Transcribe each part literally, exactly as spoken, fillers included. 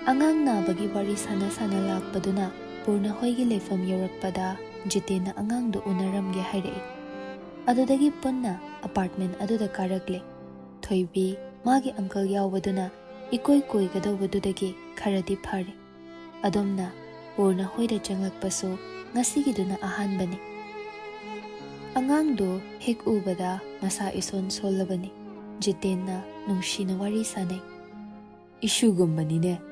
ꯑꯉꯥꯡ ꯅꯥꯕꯒꯤ ꯋꯥꯔꯤ ꯁꯥꯟꯅ ꯁꯥꯟꯅ ꯂꯥꯛꯄꯗꯨꯅ ꯄꯨꯔꯅ ꯍꯣꯏꯒꯤ ꯂꯩꯐꯝ ꯌꯧꯔꯛꯄꯗ ꯖꯤꯇꯦꯟꯅ ꯑꯉꯥꯡꯗꯨ ꯎꯅꯔꯝꯒꯦ ꯍꯥꯏꯔꯛꯏ꯫ ꯑꯗꯨꯗꯒꯤ ꯄꯨꯟꯅ ꯑꯄꯥꯔꯠꯃꯦꯟ ꯑꯗꯨꯗ ꯀꯥꯔꯛꯂꯦ꯫ ꯊꯣꯏꯕꯤ, ꯃꯥꯒꯤ ꯑꯪꯀꯜ ꯌꯥꯎꯕꯗꯨꯅ ꯏꯀꯣꯏ ꯀꯣꯏꯒꯗꯧꯕꯗꯨꯗꯒꯤ ꯈꯔꯗꯤ ꯐꯔꯦ꯫ ꯑꯗꯣꯝꯅ ꯄꯨꯔꯅ ꯍꯣꯏꯗ ꯆꯪꯂꯛꯄꯁꯨ ꯉꯁꯤꯒꯤꯗꯨꯅ ꯑꯍꯥꯟꯕꯅꯤ꯫ ꯑꯉꯥꯡꯗꯨ ꯍꯦꯛ ꯎꯕꯗ ꯃꯁꯥ ꯏꯁꯣꯟ ꯁꯣꯜꯂꯕꯅꯤ꯫ ꯖꯤꯇꯦꯟꯅ ꯅꯨꯡꯁꯤꯅ ꯋꯥꯔꯤ ꯁꯥꯅꯩ꯫ "ꯏꯁꯨꯒꯨꯝꯕꯅꯤꯅꯦ꯫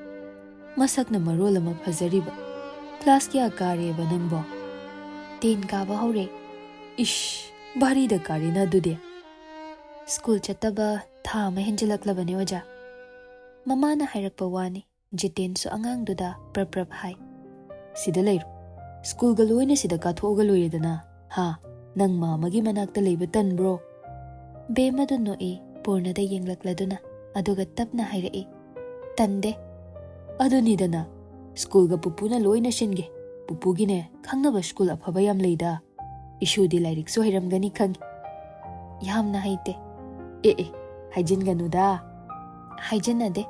ꯃꯁꯛꯅ ꯃꯔꯣꯜ ꯑꯃ ꯐꯖꯔꯤꯕ꯫ ꯀ꯭ꯂꯥꯁ ꯀꯌꯥ ꯀꯥꯔꯦꯕ ꯅꯪꯕꯣ?" "ꯇꯦꯟ ꯀꯥꯕ ꯍꯧꯔꯦ꯫" "ꯏꯁ, ꯚꯥꯔꯤꯗ ꯀꯥꯔꯦꯅ ꯑꯗꯨꯗꯤ꯫" "ꯁ꯭ꯀꯨꯜ ꯆꯠꯇꯕ ꯊꯥ ꯑꯃ ꯍꯦꯟꯖꯤꯜꯂꯛꯂꯕꯅꯦ, ꯑꯣꯖꯥ꯫" ꯃꯃꯥꯅ ꯍꯥꯏꯔꯛꯄ ꯋꯥꯅꯤ꯫ ꯖꯤꯇꯦꯟꯁꯨ ꯑꯉꯥꯡꯗꯨꯗ ꯄ꯭ꯔꯞ ꯄ꯭ꯔꯞ ꯍꯥꯏ꯫ "ꯁꯤꯗ ꯂꯩꯔꯣ꯫ ꯁ꯭ꯀꯨꯜꯒ ꯂꯣꯏꯅ ꯁꯤꯗ ꯀꯥꯊꯣꯛꯑꯒ ꯂꯣꯏꯔꯦꯗꯅ꯫ ꯍꯥ? ꯅꯪ ꯃꯥꯃꯒꯤ ꯃꯅꯥꯛꯇ ꯂꯩꯕ ꯇꯟꯕ꯭ꯔꯣ?" ꯕꯦꯝꯃꯗꯨ ꯅꯣꯛꯏ, ꯄꯨꯔꯅꯗ ꯌꯦꯡꯂꯛꯂꯗꯨꯅ, ꯑꯗꯨꯒ ꯇꯞꯅ ꯍꯥꯏꯔꯛꯏ, "ꯇꯟꯗꯦ꯫" "ꯑꯗꯨꯅꯤꯗꯅ, ꯁ꯭ꯀꯨꯜꯒ ꯄꯨꯄꯨꯅ ꯂꯣꯏꯅ ꯁꯤꯟꯒꯦ꯫ ꯄꯨꯄꯨꯒꯤꯅꯦ, ꯈꯪꯅꯕ ꯁ꯭ꯀꯨꯜ ꯑꯐꯕ ꯌꯥꯝ ꯂꯩꯗ꯫ ꯏꯁꯨꯗꯤ ꯂꯥꯏꯔꯤꯛꯁꯨ ꯍꯩꯔꯝꯒꯅꯤ ꯈꯪꯉꯤ꯫" "ꯌꯥꯝꯅ ꯍꯩꯇꯦ꯫" "ꯑꯦ ꯑꯦ, ꯍꯥꯏꯖꯤꯟꯒꯅꯨꯗ꯫" "ꯍꯥꯏꯖꯤꯟꯅꯗꯦ꯫"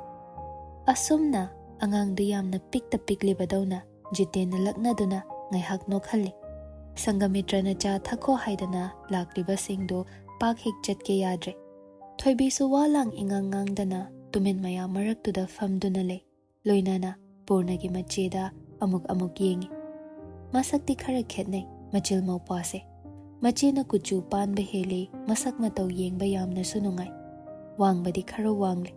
ꯑꯁꯨꯝꯅ ꯑꯉꯥꯡꯗꯨ ꯌꯥꯝꯅ ꯄꯤꯛꯇ ꯄꯤꯛꯂꯤꯕꯗꯧꯅ ꯖꯤꯇꯦꯟꯅ ꯂꯛꯅꯗꯨꯅ ꯉꯥꯏꯍꯥꯛ ꯅꯣꯛꯍꯜꯂꯤ꯫ ꯁꯪꯒꯃꯤꯇ꯭ꯔꯅ ꯆꯥ ꯊꯛꯈꯣ ꯍꯥꯏꯗꯅ ꯂꯥꯛꯂꯤꯕꯁꯤꯡꯗꯨ ꯄꯥꯛ ꯍꯦꯛ ꯆꯠꯀꯦ ꯌꯥꯗ꯭ꯔꯦ꯫ ꯊꯣꯏꯕꯤꯁꯨ ꯋꯥ ꯂꯥꯡ ꯏꯉꯥꯡ ꯉꯥꯡꯗꯅ ꯇꯨꯃꯤꯟ ꯃꯌꯥꯝ ꯃꯔꯛꯇꯨꯗ ꯐꯝꯗꯨꯅ ꯂꯩ꯫ ꯂꯣꯏꯅꯅ ꯄꯨꯔꯅꯒꯤ ꯃꯆꯦꯗ ꯑꯃꯨꯛ ꯑꯃꯨꯛ ꯌꯦꯡꯉꯤ꯫ ꯃꯁꯛꯇꯤ ꯈꯔ ꯈꯦꯠꯅꯩ ꯃꯆꯤꯜ ꯃꯧꯄ꯭ꯋꯥꯁꯦ꯫ ꯃꯆꯦꯅ ꯀꯨꯆꯨ ꯄꯥꯟꯕ ꯍꯦꯜꯂꯤ, ꯃꯁꯛ ꯃꯇꯧ ꯌꯦꯡꯕ ꯌꯥꯝꯅꯁꯨ ꯅꯨꯡꯉꯥꯏ꯫ ꯋꯥꯡꯕꯗꯤ ꯈꯔ ꯋꯥꯡꯂꯤ꯫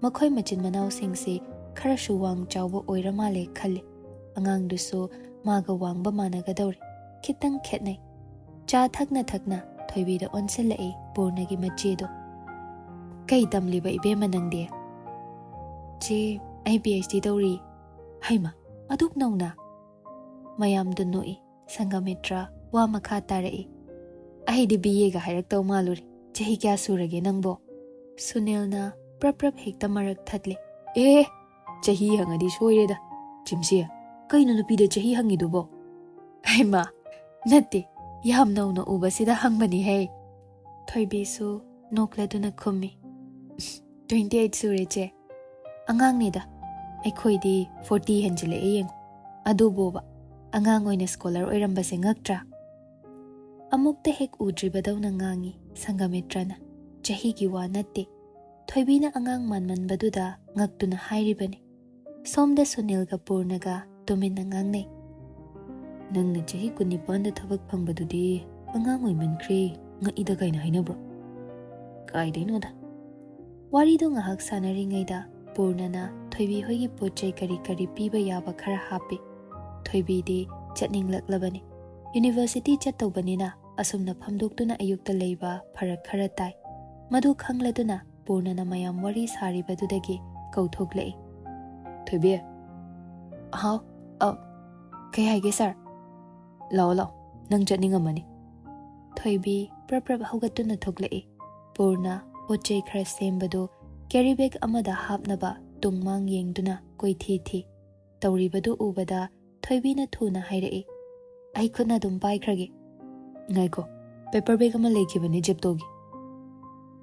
ꯃꯈꯣꯏ ꯃꯆꯤꯟ ꯃꯅꯥꯎꯁꯤꯡꯁꯤ ꯈꯔꯁꯨ ꯋꯥꯡ ꯆꯥꯎꯕ ꯑꯣꯏꯔ ꯃꯥꯜꯂꯦ ꯈꯜꯂꯤ꯫ ꯑꯉꯥꯡꯗꯨꯁꯨ ꯃꯥꯒ ꯋꯥꯡꯕ ꯃꯥꯟꯅꯒꯗꯧꯔꯤ꯫ ꯈꯤꯇꯪ ꯈꯦꯠꯅꯩ꯫ ꯆꯥ ꯊꯛꯅ ꯊꯛꯅ ꯊꯣꯏꯕꯤꯗ ꯑꯣꯟꯁꯤꯜꯂꯛꯏ ꯄꯨꯔꯅꯒꯤ ꯃꯆꯦꯗꯣ꯫ "ꯀꯩ ꯇꯝꯂꯤꯕ ꯏꯕꯦꯝꯃ ꯅꯪꯗꯤ?" "ꯆꯦ, ꯑꯩ ꯄꯤ ꯑꯩꯆ ꯗꯤ ꯇꯧꯔꯤ꯫" "ꯍꯩꯃ, ꯑꯗꯨꯛ ꯅꯧꯅ?" ꯃꯌꯥꯝꯗꯨ ꯅꯣꯛꯏ꯫ ꯁꯪꯒꯃꯤꯇ꯭ꯔ ꯋꯥ ꯃꯈꯥ ꯇꯥꯔꯛꯏ꯫ "ꯑꯩꯗꯤ ꯕꯤ ꯑꯦꯒ ꯍꯥꯏꯔꯛꯇꯧ ꯃꯥꯜꯂꯨꯔꯦ꯫ ꯆꯍꯤ ꯀꯌꯥ ꯁꯨꯔꯒꯦ ꯅꯪꯕꯣ?" ꯁꯨꯅꯤꯜꯅ ꯄ꯭ꯔꯞ ꯄ꯭ꯔꯞ ꯍꯦꯛꯇ ꯃꯔꯛ ꯊꯠꯂꯦ꯫ "ꯑꯦ, ꯆꯍꯤ ꯍꯪꯉꯗꯤ ꯁꯣꯏꯔꯦꯗ꯫ ꯆꯤꯝꯁꯤ, ꯀꯩꯅꯣ ꯅꯨꯄꯤꯗ ꯆꯍꯤ ꯍꯪꯉꯤꯗꯨꯕꯣ?" "ꯍꯩꯃꯥ, ꯅꯠꯇꯦ, ꯌꯥꯝ ꯅꯧꯅ ꯎꯕꯁꯤꯗ ꯍꯪꯕꯅꯤꯍꯦ꯫" ꯊꯣꯏꯕꯤꯁꯨ ꯅꯣꯛꯂꯗꯨꯅ ꯈꯨꯝꯃꯤ꯫ "ꯇ꯭ꯋꯦꯟꯇꯤ ꯑꯩꯠ ꯁꯨꯔꯦ, ꯆꯦ꯫ ꯑꯉꯥꯡꯅꯤꯗ, ꯑꯩꯈꯣꯏꯗꯤ ꯐꯣꯔꯇꯤ ꯍꯦꯟꯖꯤꯜꯂꯛꯑꯦ ꯌꯦꯡꯉꯨ꯫ ꯑꯗꯨꯕꯨꯕ ꯑꯉꯥꯡ ꯑꯣꯏꯅ ꯁ꯭ꯀꯣꯂꯔ ꯑꯣꯏꯔꯝꯕꯁꯦ ꯉꯛꯇ꯭ꯔꯥ?" ꯑꯃꯨꯛꯇ ꯍꯦꯛ ꯎꯗ꯭ꯔꯤꯕꯗꯧꯅ ꯉꯥꯡꯉꯤ ꯁꯪꯒꯥꯃꯤꯇ꯭ꯔꯅ꯫ ꯆꯍꯤꯒꯤ ꯋꯥ ꯅꯠꯇꯦ, ꯊꯣꯏꯕꯤꯅ ꯑꯉꯥꯡ ꯃꯥꯟꯃꯟꯕꯗꯨꯗ ꯉꯛꯇꯨꯅ ꯍꯥꯏꯔꯤꯕꯅꯤ꯫ ꯁꯣꯝꯗ ꯁꯨꯅꯤꯜꯒ ꯄꯨꯔꯅꯒ ꯇꯨꯃꯤꯟꯅ ꯉꯥꯡꯅꯩ꯫ "ꯅꯪꯅ ꯆꯍꯤ ꯀꯨꯟꯅꯤꯄꯥꯟꯗ ꯊꯕꯛ ꯐꯪꯕꯗꯨꯗꯤ ꯑꯉꯥꯡ ꯑꯣꯏꯃꯟꯈ꯭ꯔꯦ, ꯉꯛꯏꯗ" ꯀꯥꯏꯅ ꯍꯥꯏꯅꯕ꯭ꯔꯣ? ꯀꯥꯏꯗꯩꯅꯣꯗ꯫ ꯋꯥꯔꯤꯗꯣ ꯉꯥꯏꯍꯥꯛ ꯁꯥꯟꯅꯔꯤꯉꯩꯗ ꯄꯨꯔꯅꯅ ꯊꯣꯏꯕꯤ ꯍꯣꯏꯒꯤ ꯄꯣꯠ ꯆꯩ ꯀꯔꯤ ꯀꯔꯤ ꯄꯤꯕ ꯌꯥꯕ ꯈꯔ ꯍꯥꯞꯄꯤ꯫ ꯊꯣꯏꯕꯤꯗꯤ ꯆꯠꯅꯤꯡꯂꯛꯂꯕꯅꯤ꯫ ꯌꯨꯅꯤꯚꯔꯁꯤꯇꯤ ꯆꯠꯇꯧꯕꯅꯤꯅ ꯑꯁꯨꯝꯅ ꯐꯝꯗꯣꯛꯇꯨꯅ ꯑꯌꯨꯛꯇ ꯂꯩꯕ ꯐꯔꯛ ꯈꯔ ꯇꯥꯏ꯫ ꯃꯗꯨ ꯈꯪꯂꯗꯨꯅ ꯄꯨꯔꯅꯅ ꯃꯌꯥꯝ ꯋꯥꯔꯤ ꯁꯥꯔꯤꯕꯗꯨꯗꯒꯤ ꯀꯧꯊꯣꯛꯂꯛꯏ꯫ "ꯊꯣꯏꯕꯤ"꯫ "ꯍꯥꯎ?" "ꯑ, ꯀꯩ ꯍꯥꯏꯒꯦ ꯁꯥꯔ?" "ꯂꯥꯛꯑꯣ, ꯂꯥꯛꯑꯣ, ꯅꯪ ꯆꯠꯅꯤꯡꯉꯝꯃꯅꯤ"꯫ ꯊꯣꯏꯕꯤ ꯄ꯭ꯔꯞ ꯄ꯭ꯔꯞ ꯍꯧꯒꯠꯇꯨꯅ ꯊꯣꯛꯂꯛꯏ꯫ ꯄꯨꯔꯅ ꯄꯣꯠ ꯆꯩ ꯈꯔ ꯁꯦꯝꯕꯗꯨ ꯀꯦꯔꯤ ꯕꯦꯒ ꯑꯃꯗ ꯍꯥꯞꯅꯕ ꯇꯨꯡ ꯃꯥꯡ ꯌꯦꯡꯗꯨꯅ ꯀꯣꯏꯊꯤ ꯊꯤ꯫ ꯇꯧꯔꯤꯕꯗꯨ ꯎꯕꯗ ꯊꯣꯏꯕꯤꯅ ꯊꯨꯅ ꯍꯥꯏꯔꯛꯏ, "ꯑꯩ ꯈꯨꯠꯅ ꯑꯗꯨꯝ ꯄꯥꯏꯈ꯭ꯔꯒꯦ"꯫ "ꯉꯥꯏꯈꯣ, ꯄꯦꯄꯔ ꯕꯦꯒ ꯑꯃ ꯂꯩꯈꯤꯕꯅꯤ ꯖꯦꯞꯇꯣꯒꯤ"꯫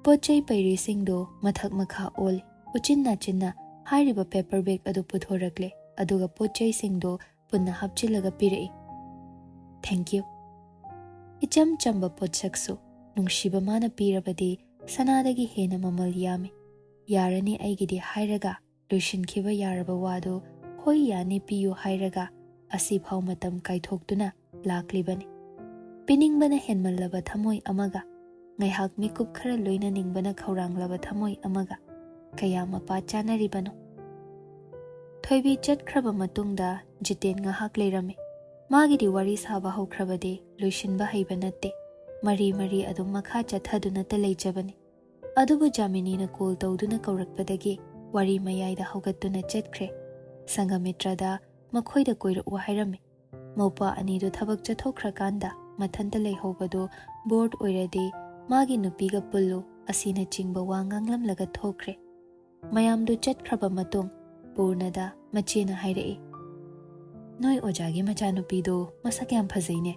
ꯄꯣꯠ ꯆꯩ ꯄꯩꯔꯤꯁꯤꯡꯗꯨ ꯃꯊꯛ ꯃꯈꯥ ꯑꯣꯜꯂꯤ꯫ ꯎꯆꯤꯟ ꯅꯥꯆꯤꯟꯅ ꯍꯥꯏꯔꯤꯕ ꯄꯦꯄꯔ ꯕꯦꯒ ꯑꯗꯨ ꯄꯨꯊꯣꯔꯛꯂꯦ, ꯑꯗꯨꯒ ꯄꯣꯠ ꯆꯩꯁꯤꯡꯗꯨ ꯄꯨꯟꯅ ꯍꯥꯞꯆꯤꯜꯂꯒ ꯄꯤꯔꯛꯏ꯫ "Thank you"꯫ ꯏꯆꯝ ꯆꯝꯕ ꯄꯣꯠꯁꯛꯁꯨ ꯅꯨꯡꯁꯤꯕ ꯃꯥꯅ ꯄꯤꯔꯕꯗꯤ ꯁꯅꯥꯗꯒꯤ ꯍꯦꯟꯅ ꯃꯃꯜ ꯌꯥꯝꯃꯤ꯫ ꯌꯥꯔꯅꯤ ꯑꯩꯒꯤꯗꯤ ꯍꯥꯏꯔꯒ ꯂꯣꯏꯁꯤꯟꯈꯤꯕ ꯌꯥꯔꯕ ꯋꯥꯗꯨ "ꯍꯣꯏ, ꯌꯥꯅꯤ, ꯄꯤꯌꯨ" ꯍꯥꯏꯔꯒ ꯑꯁꯤꯐꯥꯎ ꯃꯇꯝ ꯀꯥꯏꯊꯣꯛꯇꯨꯅ ꯂꯥꯛꯂꯤꯕꯅꯤ꯫ ꯄꯤꯅꯤꯡꯕꯅ ꯍꯦꯟꯃꯜꯂꯕ ꯊꯃꯣꯏ ꯑꯃꯒ, ꯉꯥꯏꯍꯥꯛ ꯃꯤꯀꯨꯞ ꯈꯔ ꯂꯣꯏꯅꯅꯤꯡꯕꯅ ꯈꯧꯔꯥꯡꯂꯕ ꯊꯃꯣꯏ ꯑꯃꯒ ꯀꯌꯥ ꯃꯄꯥ ꯆꯥꯅꯔꯤꯕꯅꯣ? ꯊꯣꯏꯕꯤ ꯆꯠꯈ꯭ꯔꯕ ꯃꯇꯨꯡꯗ ꯖꯤꯇꯦꯟ ꯉꯥꯏꯍꯥꯛ ꯂꯩꯔꯝꯃꯤ꯫ ꯃꯥꯒꯤꯗꯤ ꯋꯥꯔꯤ ꯁꯥꯕ ꯍꯧꯈ꯭ꯔꯕꯗꯤ ꯂꯣꯏꯁꯤꯟꯕ ꯍꯩꯕ ꯅꯠꯇꯦ꯫ ꯃꯔꯤ ꯃꯔꯤ ꯑꯗꯨꯝ ꯃꯈꯥ ꯆꯠꯊꯗꯨꯅꯇ ꯂꯩꯖꯕꯅꯤ꯫ ꯑꯗꯨꯕꯨ ꯖꯥꯃꯤꯅꯤꯅ ꯀꯣꯜ ꯇꯧꯗꯨꯅ ꯀꯧꯔꯛꯄꯗꯒꯤ ꯋꯥꯔꯤ ꯃꯌꯥꯏꯗ ꯍꯧꯒꯠꯇꯨꯅ ꯆꯠꯈ꯭ꯔꯦ꯫ ꯁꯪꯒꯥꯃꯤꯇ꯭ꯔꯗ ꯃꯈꯣꯏꯗ ꯀꯣꯏꯔꯛꯎ ꯍꯥꯏꯔꯝꯃꯤ꯫ ꯃꯧꯄ꯭ꯋꯥ ꯑꯅꯤꯗꯨ ꯊꯕꯛ ꯆꯠꯊꯣꯛꯈ꯭ꯔꯀꯥꯟꯗ ꯃꯊꯟꯇ ꯂꯩꯍꯧꯕꯗꯨ ꯕꯣꯔꯗ ꯑꯣꯏꯔꯗꯤ ꯃꯥꯒꯤ ꯅꯨꯄꯤꯒ ꯄꯨꯜꯂꯨ ꯑꯁꯤꯅꯆꯤꯡꯕ ꯋꯥ ꯉꯥꯡꯂꯝꯂꯒ ꯊꯣꯛꯈ꯭ꯔꯦ꯫ ꯃꯌꯥꯝꯗꯨ ꯆꯠꯈ꯭ꯔꯕ ꯃꯇꯨꯡ ꯄꯨꯔꯅꯗ ꯃꯆꯦꯅ ꯍꯥꯏꯔꯛꯏ, "ꯅꯣꯏ ꯑꯣꯖꯥꯒꯤ ꯃꯆꯥꯅꯨꯄꯤꯗꯣ ꯃꯁꯛ ꯌꯥꯝ ꯐꯖꯩꯅꯦ꯫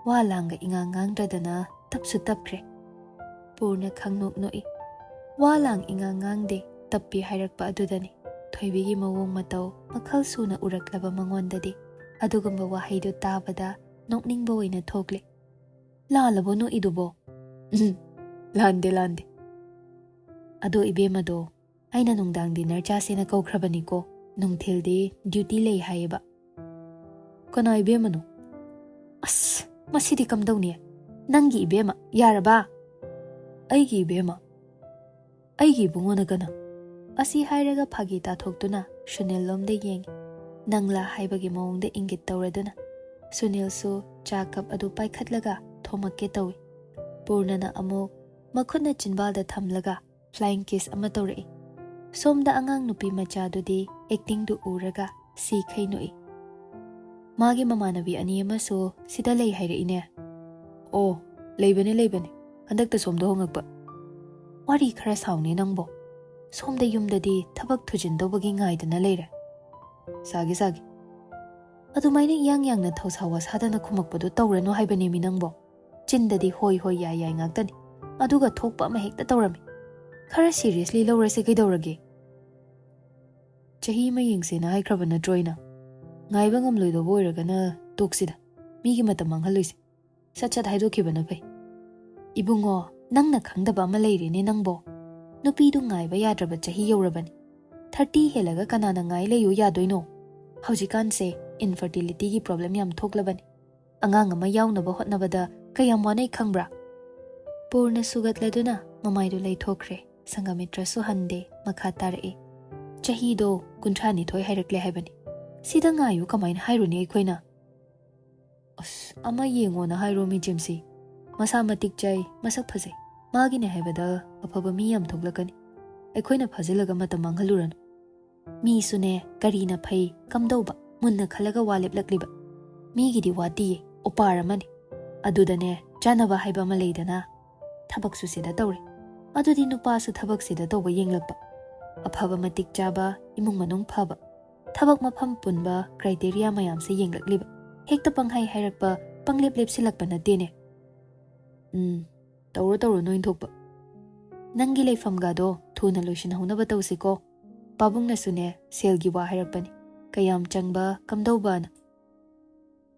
ꯋꯥ ꯂꯥꯡꯒ ꯏꯉꯥꯡ ꯉꯥꯡꯗ꯭ꯔꯗꯅ ꯇꯞꯁꯨ ꯇꯞꯈ꯭ꯔꯦ"꯫ ꯄꯨꯔꯅ ꯈꯪꯅꯣꯛ ꯅꯣꯛꯏ꯫ "ꯋꯥ ꯂꯥꯡ ꯏꯉꯥꯡ ꯉꯥꯡꯗꯦ, ꯇꯞꯄꯤ" ꯍꯥꯏꯔꯛꯄ ꯑꯗꯨꯗꯅꯤ꯫ ꯊꯣꯏꯕꯤꯒꯤ ꯃꯑꯣꯡ ꯃꯇꯧ ꯃꯈꯜ ꯁꯨꯅ ꯎꯔꯛꯂꯕ ꯃꯉꯣꯟꯗꯗꯤ ꯑꯗꯨꯒꯨꯝꯕ ꯋꯥꯍꯩꯗꯨ ꯇꯥꯕꯗ ꯅꯣꯛꯅꯤꯡꯕ ꯑꯣꯏꯅ ꯊꯣꯛꯂꯦ꯫ "ꯂꯥꯜꯂꯕꯣ ꯅꯣꯛꯏꯗꯨꯕꯣ?" "ꯎꯝ, ꯂꯥꯟꯗꯦ, ꯂꯥꯟꯗꯦ꯫ ꯑꯗꯣ ꯏꯕꯦꯝꯃꯗꯣ ꯑꯩꯅ ꯅꯨꯡꯗꯥꯡ ꯗꯤꯅꯔ ꯆꯥꯁꯦꯅ ꯀꯧꯈ꯭ꯔꯕꯅꯤꯀꯣ, ꯅꯨꯡꯊꯤꯜꯗꯤ ꯗ꯭ꯌꯨꯇꯤ ꯂꯩ ꯍꯥꯏꯌꯦꯕ꯫" "ꯀꯅꯥ ꯏꯕꯦꯝꯃꯅꯣ?" "ꯑꯁ, ꯃꯁꯤꯗꯤ ꯀꯝꯗꯧꯅꯤ? ꯅꯪꯒꯤ ꯏꯕꯦꯝꯃ, ꯌꯥꯔꯕ?" "ꯑꯩꯒꯤ ꯏꯕꯦꯝꯃ? ꯑꯩꯒꯤ ꯏꯕꯨꯡꯉꯣꯅ ꯀꯅꯥ?" ꯑꯁꯤ ꯍꯥꯏꯔꯒ ꯐꯥꯒꯤ ꯇꯥꯊꯣꯛꯇꯨꯅ ꯁꯨꯅꯤꯜ ꯂꯣꯝꯗ ꯌꯦꯡꯉꯤ꯫ ꯅꯪꯂꯥ ꯍꯥꯏꯕꯒꯤ ꯃꯑꯣꯡꯗ ꯏꯪꯒꯤꯠ ꯇꯧꯔꯗꯨꯅ꯫ ꯁꯨꯅꯤꯜꯁꯨ ꯆꯥ ꯀꯞ ꯑꯗꯨ ꯄꯥꯏꯈꯠꯂꯒ ꯊꯣꯝꯃꯛꯀꯦ ꯇꯧꯏ꯫ ꯄꯨꯔꯅꯅ ꯑꯃꯨꯛ ꯃꯈꯨꯠꯅ ꯆꯤꯟꯕꯥꯜꯗ ꯊꯝꯂꯒ ꯐ꯭ꯂꯥꯏꯡ ꯀꯤꯁ ꯑꯃ ꯇꯧꯔꯛꯏ꯫ ꯁꯣꯝꯗ ꯑꯉꯥꯡ ꯅꯨꯄꯤ ꯃꯆꯥꯗꯨꯗꯤ ꯑꯦꯛꯇꯤꯡꯗꯨ ꯎꯔꯒ ꯁꯤꯈꯩ ꯅꯣꯛꯏ꯫ ꯃꯥꯒꯤ ꯃꯃꯥꯟꯅꯕꯤ ꯑꯅꯤ ꯑꯃꯁꯨ ꯁꯤꯗ ꯂꯩ ꯍꯥꯏꯔꯛꯏꯅꯦ꯫ "ꯑꯣ, ꯂꯩꯕꯅꯦ, ꯂꯩꯕꯅꯦ꯫ ꯍꯟꯗꯛꯇ ꯁꯣꯝꯗ ꯍꯣꯡꯉꯛꯄ꯫" "ꯋꯥꯔꯤ ꯈꯔ ꯁꯥꯎꯅꯦ ꯅꯪꯕꯣ꯫ ꯁꯣꯝꯗ ꯌꯨꯝꯗꯗꯤ ꯊꯕꯛ ꯊꯨꯖꯤꯟꯗꯧꯕꯒꯤ ꯉꯥꯏꯗꯅ ꯂꯩꯔꯦ꯫" "ꯁꯥꯒꯦ, ꯁꯥꯒꯦ꯫" "ꯑꯗꯨꯃꯥꯏꯅ ꯏꯌꯥꯡ ꯌꯥꯡꯅ ꯊꯧꯁꯥ ꯋꯥꯁꯥꯗꯅ ꯈꯨꯝꯃꯛꯄꯗꯣ ꯇꯧꯔꯅꯨ ꯍꯥꯏꯕꯅꯦꯃꯤ ꯅꯪꯕꯣ꯫ ꯆꯤꯟꯗꯗꯤ ꯍꯣꯏ ꯍꯣꯏ ꯌꯥꯏ ꯌꯥꯏ ꯉꯥꯛꯇꯅꯤ, ꯑꯗꯨꯒ ꯊꯣꯛꯄ ꯑꯃ ꯍꯦꯛꯇ ꯇꯧꯔꯝꯃꯤ꯫ ꯈꯔ ꯁꯤꯔꯤꯌꯁꯂꯤ ꯂꯧꯔꯁꯦ ꯀꯩꯗꯧꯔꯒꯦ?" "ꯆꯍꯤ ꯑꯃ ꯌꯦꯡꯁꯦꯅ ꯍꯥꯏꯈ꯭ꯔꯕ ꯅꯠꯇ꯭ꯔꯣ ꯑꯩꯅ? ꯉꯥꯏꯕ ꯉꯝꯂꯣꯏꯗꯧꯕ ꯑꯣꯏꯔꯒꯅ ꯇꯣꯛꯁꯤꯗ, ꯃꯤꯒꯤ ꯃꯇꯝ ꯃꯥꯡꯍꯜꯂꯣꯏꯁꯦ꯫ ꯁꯠ ꯁꯠ ꯍꯥꯏꯗꯣꯛꯈꯤꯕꯅ ꯐꯩ꯫" "ꯏꯕꯨꯡꯉꯣ, ꯅꯪꯅ ꯈꯪꯗꯕ ꯑꯃ ꯂꯩꯔꯦꯅꯦ ꯅꯪꯕꯣ꯫ ꯅꯨꯄꯤꯗꯨ ꯉꯥꯏꯕ ꯌꯥꯗ꯭ꯔꯕ ꯆꯍꯤ ꯌꯧꯔꯕꯅꯤ꯫ ꯊꯥꯔꯇꯤ ꯍꯦꯜꯂꯒ ꯀꯅꯥꯅ ꯉꯥꯏ ꯂꯩꯌꯨ ꯌꯥꯗꯣꯏꯅꯣ? ꯍꯧꯖꯤꯛꯀꯥꯟꯁꯦ ꯏꯟꯐꯔꯇꯤꯂꯤꯇꯤꯒꯤ ꯄ꯭ꯔꯣꯕ꯭ꯂꯦꯝ ꯌꯥꯝ ꯊꯣꯛꯂꯕꯅꯤ꯫ ꯑꯉꯥꯡ ꯑꯃ ꯌꯥꯎꯅꯕ ꯍꯣꯠꯅꯕꯗ ꯀꯌꯥꯝ ꯋꯥꯅꯩ ꯈꯪꯕ꯭ꯔꯥ?" ꯄꯨꯔꯅ ꯁꯨꯒꯠꯂꯗꯨꯅ ꯃꯃꯥꯏꯗꯨ ꯂꯩꯊꯣꯛꯈ꯭ꯔꯦ꯫ ꯁꯪꯒꯥꯃꯤꯇ꯭ꯔꯁꯨ ꯍꯟꯗꯦ, ꯃꯈꯥ ꯇꯥꯔꯛꯏ꯫ "ꯆꯍꯤꯗꯣ ꯀꯨꯟꯊ꯭ꯔꯥ ꯅꯤꯊꯣꯏ ꯍꯥꯏꯔꯛꯂꯦ ꯍꯥꯏꯕꯅꯤ꯫ ꯁꯤꯗ ꯉꯥꯏꯌꯨ ꯀꯃꯥꯏꯅ ꯍꯥꯏꯔꯨꯅꯤ ꯑꯩꯈꯣꯏꯅ?" "ꯑꯁ, ꯑꯃ ꯌꯦꯡꯉꯣꯅ ꯍꯥꯏꯔꯣ ꯃꯤ ꯖꯦꯝꯁꯤ꯫ ꯃꯁꯥ ꯃꯇꯤꯛ ꯆꯥꯏ, ꯃꯁꯛ ꯐꯖꯩ꯫ ꯃꯥꯒꯤꯅꯦ ꯍꯥꯏꯕꯗ ꯑꯐꯕ ꯃꯤ ꯌꯥꯝ ꯊꯣꯛꯂꯛꯀꯅꯤ꯫ ꯑꯩꯈꯣꯏꯅ ꯐꯥꯖꯤꯜꯂꯒ ꯃꯇꯝ ꯃꯥꯡꯍꯜꯂꯨꯔꯅꯨ꯫" ꯃꯤꯁꯨꯅꯦ ꯀꯔꯤꯅ ꯐꯩ ꯀꯝꯗꯧꯕ ꯃꯨꯟꯅ ꯈꯜꯂꯒ ꯋꯥ ꯂꯦꯞꯂꯛꯂꯤꯕ꯫ ꯃꯤꯒꯤꯗꯤ ꯋꯥꯇꯤꯌꯦ, ꯎꯄꯥꯔ ꯑꯃꯅꯤ꯫ ꯑꯗꯨꯗꯅꯦ ꯆꯥꯅꯕ ꯍꯥꯏꯕ ꯑꯃ ꯂꯩꯗꯅ꯫ ꯊꯕꯛꯁꯨ ꯁꯤꯗ ꯇꯧꯔꯦ꯫ ꯑꯗꯨꯗꯤ ꯅꯨꯄꯥꯁꯨ ꯊꯕꯛꯁꯤꯗ ꯇꯧꯕ ꯌꯦꯡꯂꯛꯄ꯫ ꯑꯐꯕ ꯃꯇꯤꯛ ꯆꯥꯕ, ꯏꯃꯨꯡ ꯃꯅꯨꯡ ꯐꯕ꯫ ꯊꯕꯛ ꯃꯐꯝ ꯄꯨꯟꯕ ꯀ꯭ꯔꯥꯏꯇꯦꯔꯤꯌꯥ ꯃꯌꯥꯝꯁꯦ ꯌꯦꯡꯂꯛꯂꯤꯕ꯫ ꯍꯦꯛꯇ ꯄꯪꯍꯥꯏ ꯍꯥꯏꯔꯛꯄ, ꯄꯪꯂꯦꯞ ꯂꯦꯞꯁꯤꯜꯂꯛꯄ ꯅꯠꯇꯦꯅꯦ꯫ "ꯎꯝ, ꯇꯧꯔꯣ ꯇꯧꯔꯣ ꯅꯣꯏ ꯊꯣꯛꯄ꯫ ꯅꯪꯒꯤ ꯂꯩꯐꯝꯒꯗꯣ ꯊꯨꯅ ꯂꯣꯏꯁꯤꯟꯍꯧꯅꯕ ꯇꯧꯁꯤꯀꯣ꯫ ꯄꯥꯕꯨꯡꯅꯁꯨꯅꯦ ꯁꯦꯜꯒꯤ ꯋꯥ ꯍꯥꯏꯔꯛꯄꯅꯤ, ꯀꯌꯥꯝ ꯆꯪꯕ, ꯀꯝꯗꯧꯕꯅ꯫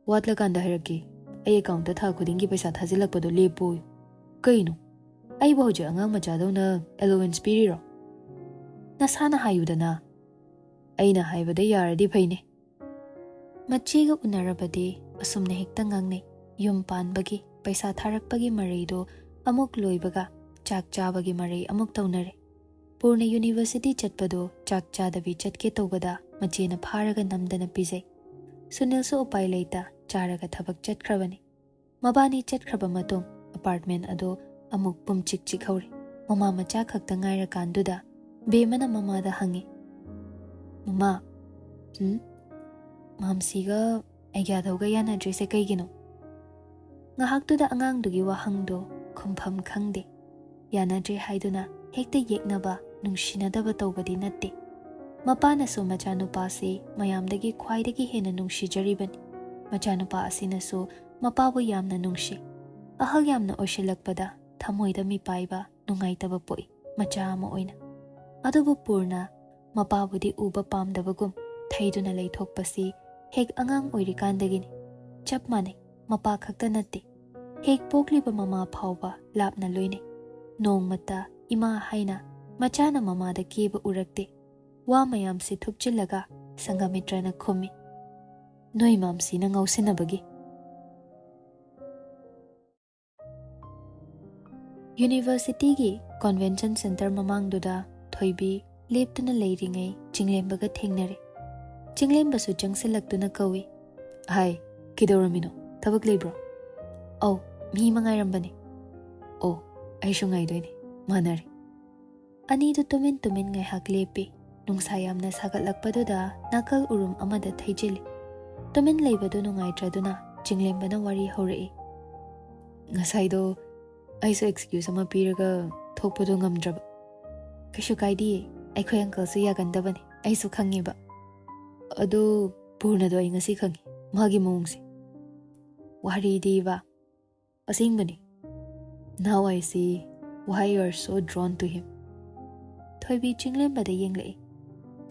"ꯋꯥꯠꯂꯀꯥꯟꯗ ꯍꯥꯏꯔꯛꯀꯦ, ꯑꯩ ꯑꯦꯀꯥꯎꯟꯠꯇ ꯊꯥ ꯈꯨꯗꯤꯡꯒꯤ ꯄꯩꯁꯥ ꯊꯥꯖꯤꯜꯂꯛꯄꯗꯣ ꯂꯦꯞꯄꯣꯌꯨ"꯫ "ꯀꯩꯅꯣ? ꯑꯩꯕꯨ ꯍꯧꯖꯤꯛ ꯑꯉꯥꯡ ꯃꯆꯥꯗꯧꯅ ꯑꯦꯂꯣꯋꯦꯟꯁ ꯄꯤꯔꯤꯔꯣ?" "ꯅꯁꯥꯅ ꯍꯥꯏꯌꯨꯗꯅ"꯫ "ꯑꯩꯅ ꯍꯥꯏꯕꯗ ꯌꯥꯔꯗꯤ ꯐꯩꯅꯦ"꯫ ꯃꯆꯦꯒ ꯎꯅꯔꯕꯗꯤ ꯑꯁꯨꯝꯅ ꯍꯦꯛꯇ ꯉꯥꯡꯅꯩ꯫ ꯌꯨꯝ ꯄꯥꯟꯕꯒꯤ, ꯄꯩꯁꯥ ꯊꯥꯔꯛꯄꯒꯤ ꯃꯔꯩꯗꯣ ꯑꯃꯨꯛ ꯂꯣꯏꯕꯒ ꯆꯥꯛ ꯆꯥꯕꯒꯤ ꯃꯔꯩ ꯑꯃꯨꯛ ꯇꯧꯅꯔꯦ꯫ ꯄꯨꯔꯅ ꯌꯨꯅꯤꯚꯔꯁꯤꯇꯤ ꯆꯠꯄꯗꯣ ꯆꯥꯛ ꯆꯥꯗꯕꯤ ꯆꯠꯀꯦ ꯇꯧꯕꯗ ꯃꯆꯦꯅ ꯐꯥꯔꯒ ꯅꯝꯗꯅ ꯄꯤꯖꯩ꯫ ꯁꯨꯅꯤꯜꯁꯨ ꯎꯄꯥꯏ ꯂꯩꯇ ꯆꯥꯔꯒ ꯊꯕꯛ ꯆꯠꯈ꯭ꯔꯕꯅꯤ꯫ ꯃꯕꯥꯅꯤ ꯆꯠꯈ꯭ꯔꯕ ꯃꯇꯨꯡ ꯑꯄꯥꯔꯠꯃꯦꯟ ꯑꯗꯣ ꯑꯃꯨꯛ ꯄꯨꯝꯆꯤꯛ ꯆꯤꯛꯍꯧꯔꯦ꯫ ꯃꯃꯥ ꯃꯆꯥ ꯈꯛꯇ ꯉꯥꯏꯔꯀꯥꯟꯗꯨꯗ ꯕꯦꯝꯃꯅ ꯃꯃꯥꯗ ꯍꯪꯉꯤ, "ꯃꯃꯥ, ꯎꯝ? ꯃꯥꯝꯁꯤꯒ ꯑꯩꯒ꯭ꯌꯥꯗꯧꯒ ꯌꯥꯅꯗ꯭ꯔꯤꯁꯦ ꯀꯩꯒꯤꯅꯣ?" ꯉꯥꯏꯍꯥꯛꯇꯨꯗ ꯑꯉꯥꯡꯗꯨꯒꯤ ꯋꯥꯍꯪꯗꯣ ꯈꯨꯝꯐꯝ ꯈꯪꯗꯦ꯫ ꯌꯥꯅꯗ꯭ꯔꯦ ꯍꯥꯏꯗꯨꯅ ꯍꯦꯛꯇ ꯌꯦꯛꯅꯕ, ꯅꯨꯡꯁꯤꯅꯗꯕ ꯇꯧꯕꯗꯤ ꯅꯠꯇꯦ꯫ ꯃꯄꯥꯅꯁꯨ ꯃꯆꯥꯅꯨꯄꯥꯁꯤ ꯃꯌꯥꯝꯗꯒꯤ ꯈ꯭ꯋꯥꯏꯗꯒꯤ ꯍꯦꯟꯅ ꯅꯨꯡꯁꯤꯖꯔꯤꯕꯅꯤ꯫ ꯃꯆꯥꯅꯨꯄꯥ ꯑꯁꯤꯅꯁꯨ ꯃꯄꯥꯕꯨ ꯌꯥꯝꯅ ꯅꯨꯡꯁꯤ꯫ ꯑꯍꯜ ꯌꯥꯝꯅ ꯑꯣꯏꯁꯤꯜꯂꯛꯄꯗ ꯊꯃꯣꯏꯗ ꯃꯤꯄꯥꯏꯕ, ꯅꯨꯡꯉꯥꯏꯇꯕ ꯄꯣꯛꯏ, ꯃꯆꯥ ꯑꯃ ꯑꯣꯏꯅ꯫ ꯑꯗꯨꯕꯨ ꯄꯨꯔꯅ ꯃꯄꯥꯕꯨꯗꯤ ꯎꯕ ꯄꯥꯝꯗꯕꯒꯨꯝ ꯊꯩꯗꯨꯅ ꯂꯩꯊꯣꯛꯄꯁꯤ ꯍꯦꯛ ꯑꯉꯥꯡ ꯑꯣꯏꯔꯤꯀꯥꯟꯗꯒꯤꯅꯤ꯫ ꯆꯞ ꯃꯥꯟꯅꯩ, ꯃꯄꯥ ꯈꯛꯇ ꯅꯠꯇꯦ, ꯍꯦꯛ ꯄꯣꯛꯂꯤꯕ ꯃꯃꯥ ꯐꯥꯎꯕ ꯂꯥꯞꯅ ꯂꯣꯏꯅꯩ꯫ ꯅꯣꯡꯃꯇ ꯏꯃꯥ ꯍꯥꯏꯅ ꯃꯆꯥꯅ ꯃꯃꯥꯗ ꯀꯦꯕ ꯎꯔꯛꯇꯦ꯫ ꯋꯥ ꯃꯌꯥꯝꯁꯤ ꯊꯨꯞꯆꯤꯜꯂꯒ ꯁꯪꯒꯥꯃꯤꯇ꯭ꯔꯅ ꯈꯨꯝꯃꯤ, "ꯅꯣꯏ ꯃꯥꯝꯁꯤꯅ ꯉꯥꯎꯁꯤꯟꯅꯕꯒꯤ"꯫ ꯌꯨꯅꯤꯚꯔꯁꯤꯇꯤꯒꯤ ꯀꯣꯟꯚꯦꯟꯁꯟ ꯁꯦꯟꯇꯔ ꯃꯃꯥꯡꯗꯨꯗ ꯊꯣꯏꯕꯤ ꯂꯦꯞꯇꯨꯅ ꯂꯩꯔꯤꯉꯩ ꯆꯤꯡꯂꯦꯝꯕꯒ ꯊꯦꯡꯅꯔꯦ꯫ ꯆꯤꯡꯂꯦꯝꯕꯁꯨ ꯆꯪꯁꯤꯜꯂꯛꯇꯨꯅ ꯀꯧꯏ, "ꯍꯥꯏ, ꯀꯩꯗꯧꯔꯝꯃꯤꯅꯣ? ꯊꯕꯛ ꯂꯩꯕ꯭ꯔꯣ?" "ꯑꯧ, ꯃꯤ ꯑꯃ ꯉꯥꯏꯔꯝꯕꯅꯦ"꯫ "ꯑꯣ, ꯑꯩꯁꯨ ꯉꯥꯏꯗꯣꯏꯅꯦ, ꯃꯥꯟꯅꯔꯦ"꯫ ꯑꯅꯤꯗꯨ ꯇꯨꯃꯤꯟ ꯇꯨꯃꯤꯟ ꯉꯥꯏꯍꯥꯛ ꯂꯦꯞꯄꯤ꯫ ꯅꯨꯡꯁꯥ ꯌꯥꯝꯅ ꯁꯥꯒꯠꯂꯛꯄꯗꯨꯗ ꯅꯥꯀꯜ ꯎꯔꯨꯝ ꯑꯃꯗ ꯊꯩꯖꯤꯜꯂꯤ꯫ ꯇꯨꯃꯤꯟ ꯂꯩꯕꯗꯨ ꯅꯨꯡꯉꯥꯏꯇ꯭ꯔꯗꯨꯅ ꯆꯤꯡꯂꯦꯝꯕꯅ ꯋꯥꯔꯤ ꯍꯧꯔꯛꯏ, "ꯉꯁꯥꯏꯗꯣ ꯑꯩꯁꯨ ꯑꯦꯛꯁꯀ꯭ꯌꯨꯁ ꯑꯃ ꯄꯤꯔꯒ ꯊꯣꯛꯄꯗꯣ ꯉꯝꯗ꯭ꯔꯕ"꯫ "ꯀꯩꯁꯨ ꯀꯥꯏꯗꯤꯌꯦ, ꯑꯩꯈꯣꯏ ꯑꯪꯀꯜꯁꯨ ꯌꯥꯒꯟꯗꯕꯅꯤ, ꯑꯩꯁꯨ ꯈꯪꯉꯦꯕ"꯫ "ꯑꯗꯣ ꯄꯨꯔꯅꯗꯣ ꯑꯩ ꯉꯁꯤ ꯈꯪꯉꯤ, ꯃꯥꯒꯤ ꯃꯑꯣꯡꯁꯦ"꯫ "ꯋꯥꯔꯤꯗꯤꯕ"꯫ "ꯑꯁꯦꯡꯕꯅꯤ꯫ Now I see why you are so drawn to him"꯫ ꯊꯣꯏꯕꯤ ꯆꯤꯡꯂꯦꯝꯕꯗ ꯌꯦꯡꯂꯛꯏ꯫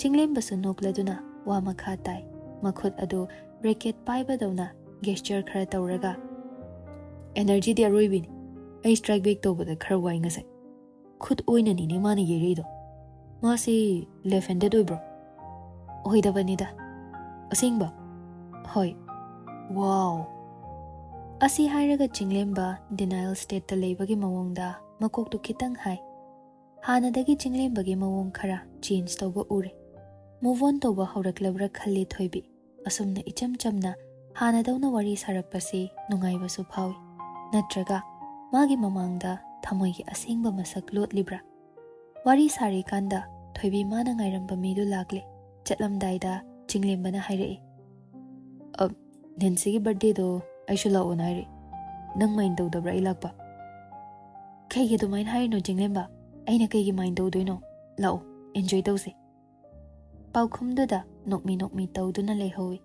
ꯆꯤꯡꯂꯦꯝꯕꯁꯨ ꯅꯣꯛꯂꯗꯨꯅ ꯋꯥ ꯃꯈꯥ ꯇꯥꯏ, ꯃꯈꯨꯠ ꯑꯗꯨ ꯔꯦꯀꯦꯠ ꯄꯥꯏꯕꯗꯧꯅ ꯒꯦꯁꯆꯔ ꯈꯔ ꯇꯧꯔꯒ꯫ "ꯑꯦꯅꯔꯖꯤꯗꯤ ꯑꯔꯣꯏꯕꯤꯅꯤ꯫ ꯑꯩ ꯁ꯭ꯇ꯭ꯔꯥꯏꯛ ꯕꯦꯛ ꯇꯧꯕꯗ ꯈꯔ ꯋꯥꯏ ꯉꯁꯥꯏ꯫ ꯈꯨꯠ ꯑꯣꯏꯅꯅꯤꯅꯦ ꯃꯥꯅ ꯌꯩꯔꯛꯏꯗꯣ꯫ ꯃꯥꯁꯤ ꯂꯦꯐ ꯍꯦꯟꯗꯦꯗ ꯑꯣꯏꯕ꯭ꯔꯣ?" "ꯑꯣꯏꯗꯕꯅꯤꯗ꯫ ꯑꯁꯦꯡꯕ?" "ꯍꯣꯏ꯫" "ꯋꯥꯎ!" ꯑꯁꯤ ꯍꯥꯏꯔꯒ ꯆꯤꯡꯂꯦꯝꯕ ꯗꯤꯅꯥꯏꯜ ꯁ꯭ꯇꯦꯠꯇ ꯂꯩꯕꯒꯤ ꯃꯑꯣꯡꯗ ꯃꯀꯣꯛꯇꯨ ꯈꯤꯇꯪ ꯍꯥꯏ꯫ ꯍꯥꯟꯅꯗꯒꯤ ꯆꯤꯡꯂꯦꯝꯕꯒꯤ ꯃꯑꯣꯡ ꯈꯔ ꯆꯦꯟꯖ ꯇꯧꯕ ꯎꯔꯦ꯫ ꯃꯨꯚ ꯑꯣꯟ ꯇꯧꯕ ꯍꯧꯔꯛꯂꯕ꯭ꯔꯥ ꯈꯜꯂꯤ ꯊꯣꯏꯕꯤ꯫ ꯑꯁꯨꯝꯅ ꯏꯆꯝ ꯆꯝꯅ ꯍꯥꯟꯅꯗꯧꯅ ꯋꯥꯔꯤ ꯁꯥꯔꯛꯄꯁꯤ ꯅꯨꯡꯉꯥꯏꯕꯁꯨ ꯐꯥꯎꯏ꯫ ꯅꯠꯇ꯭ꯔꯒ ꯃꯥꯒꯤ ꯃꯃꯥꯡꯗ ꯊꯃꯣꯏꯒꯤ ꯑꯁꯦꯡꯕ ꯃꯁꯛ ꯂꯣꯠꯂꯤꯕ꯭ꯔꯥ? ꯋꯥꯔꯤ ꯁꯥꯔꯤꯀꯥꯟꯗ ꯊꯣꯏꯕꯤ ꯃꯥꯅ ꯉꯥꯏꯔꯝꯕ ꯃꯤꯗꯨ ꯂꯥꯛꯂꯦ꯫ ꯆꯠꯂꯝꯗꯥꯏꯗ ꯆꯤꯡꯂꯦꯝꯕꯅ ꯍꯥꯏꯔꯛꯏ, "ꯑ, ꯅꯦꯟꯁꯤꯒꯤ ꯕꯥꯔꯊꯗꯦꯗꯣ ꯑꯩꯁꯨ ꯂꯥꯛꯑꯣꯅ ꯍꯥꯏꯔꯛꯏ꯫ ꯅꯪ ꯃꯥꯏꯟ ꯇꯧꯗꯕ꯭ꯔꯥ ꯑꯩ ꯂꯥꯛꯄ?" "ꯀꯩꯒꯤ ꯑꯗꯨꯃꯥꯏꯅ ꯍꯥꯏꯔꯤꯅꯣ ꯆꯤꯡꯂꯦꯝꯕ? ꯑꯩꯅ ꯀꯩꯒꯤ ꯃꯥꯏꯟ ꯇꯧꯗꯣꯏꯅꯣ? ꯂꯥꯛꯑꯣ, ꯑꯦꯟꯖꯣꯏ ꯇꯧꯁꯦ꯫" ꯄꯥꯎꯈꯨꯝꯗꯨꯗ ꯅꯣꯛꯃꯤ ꯅꯣꯛꯃꯤ ꯇꯧꯗꯨꯅ ꯂꯩꯍꯧꯏ꯫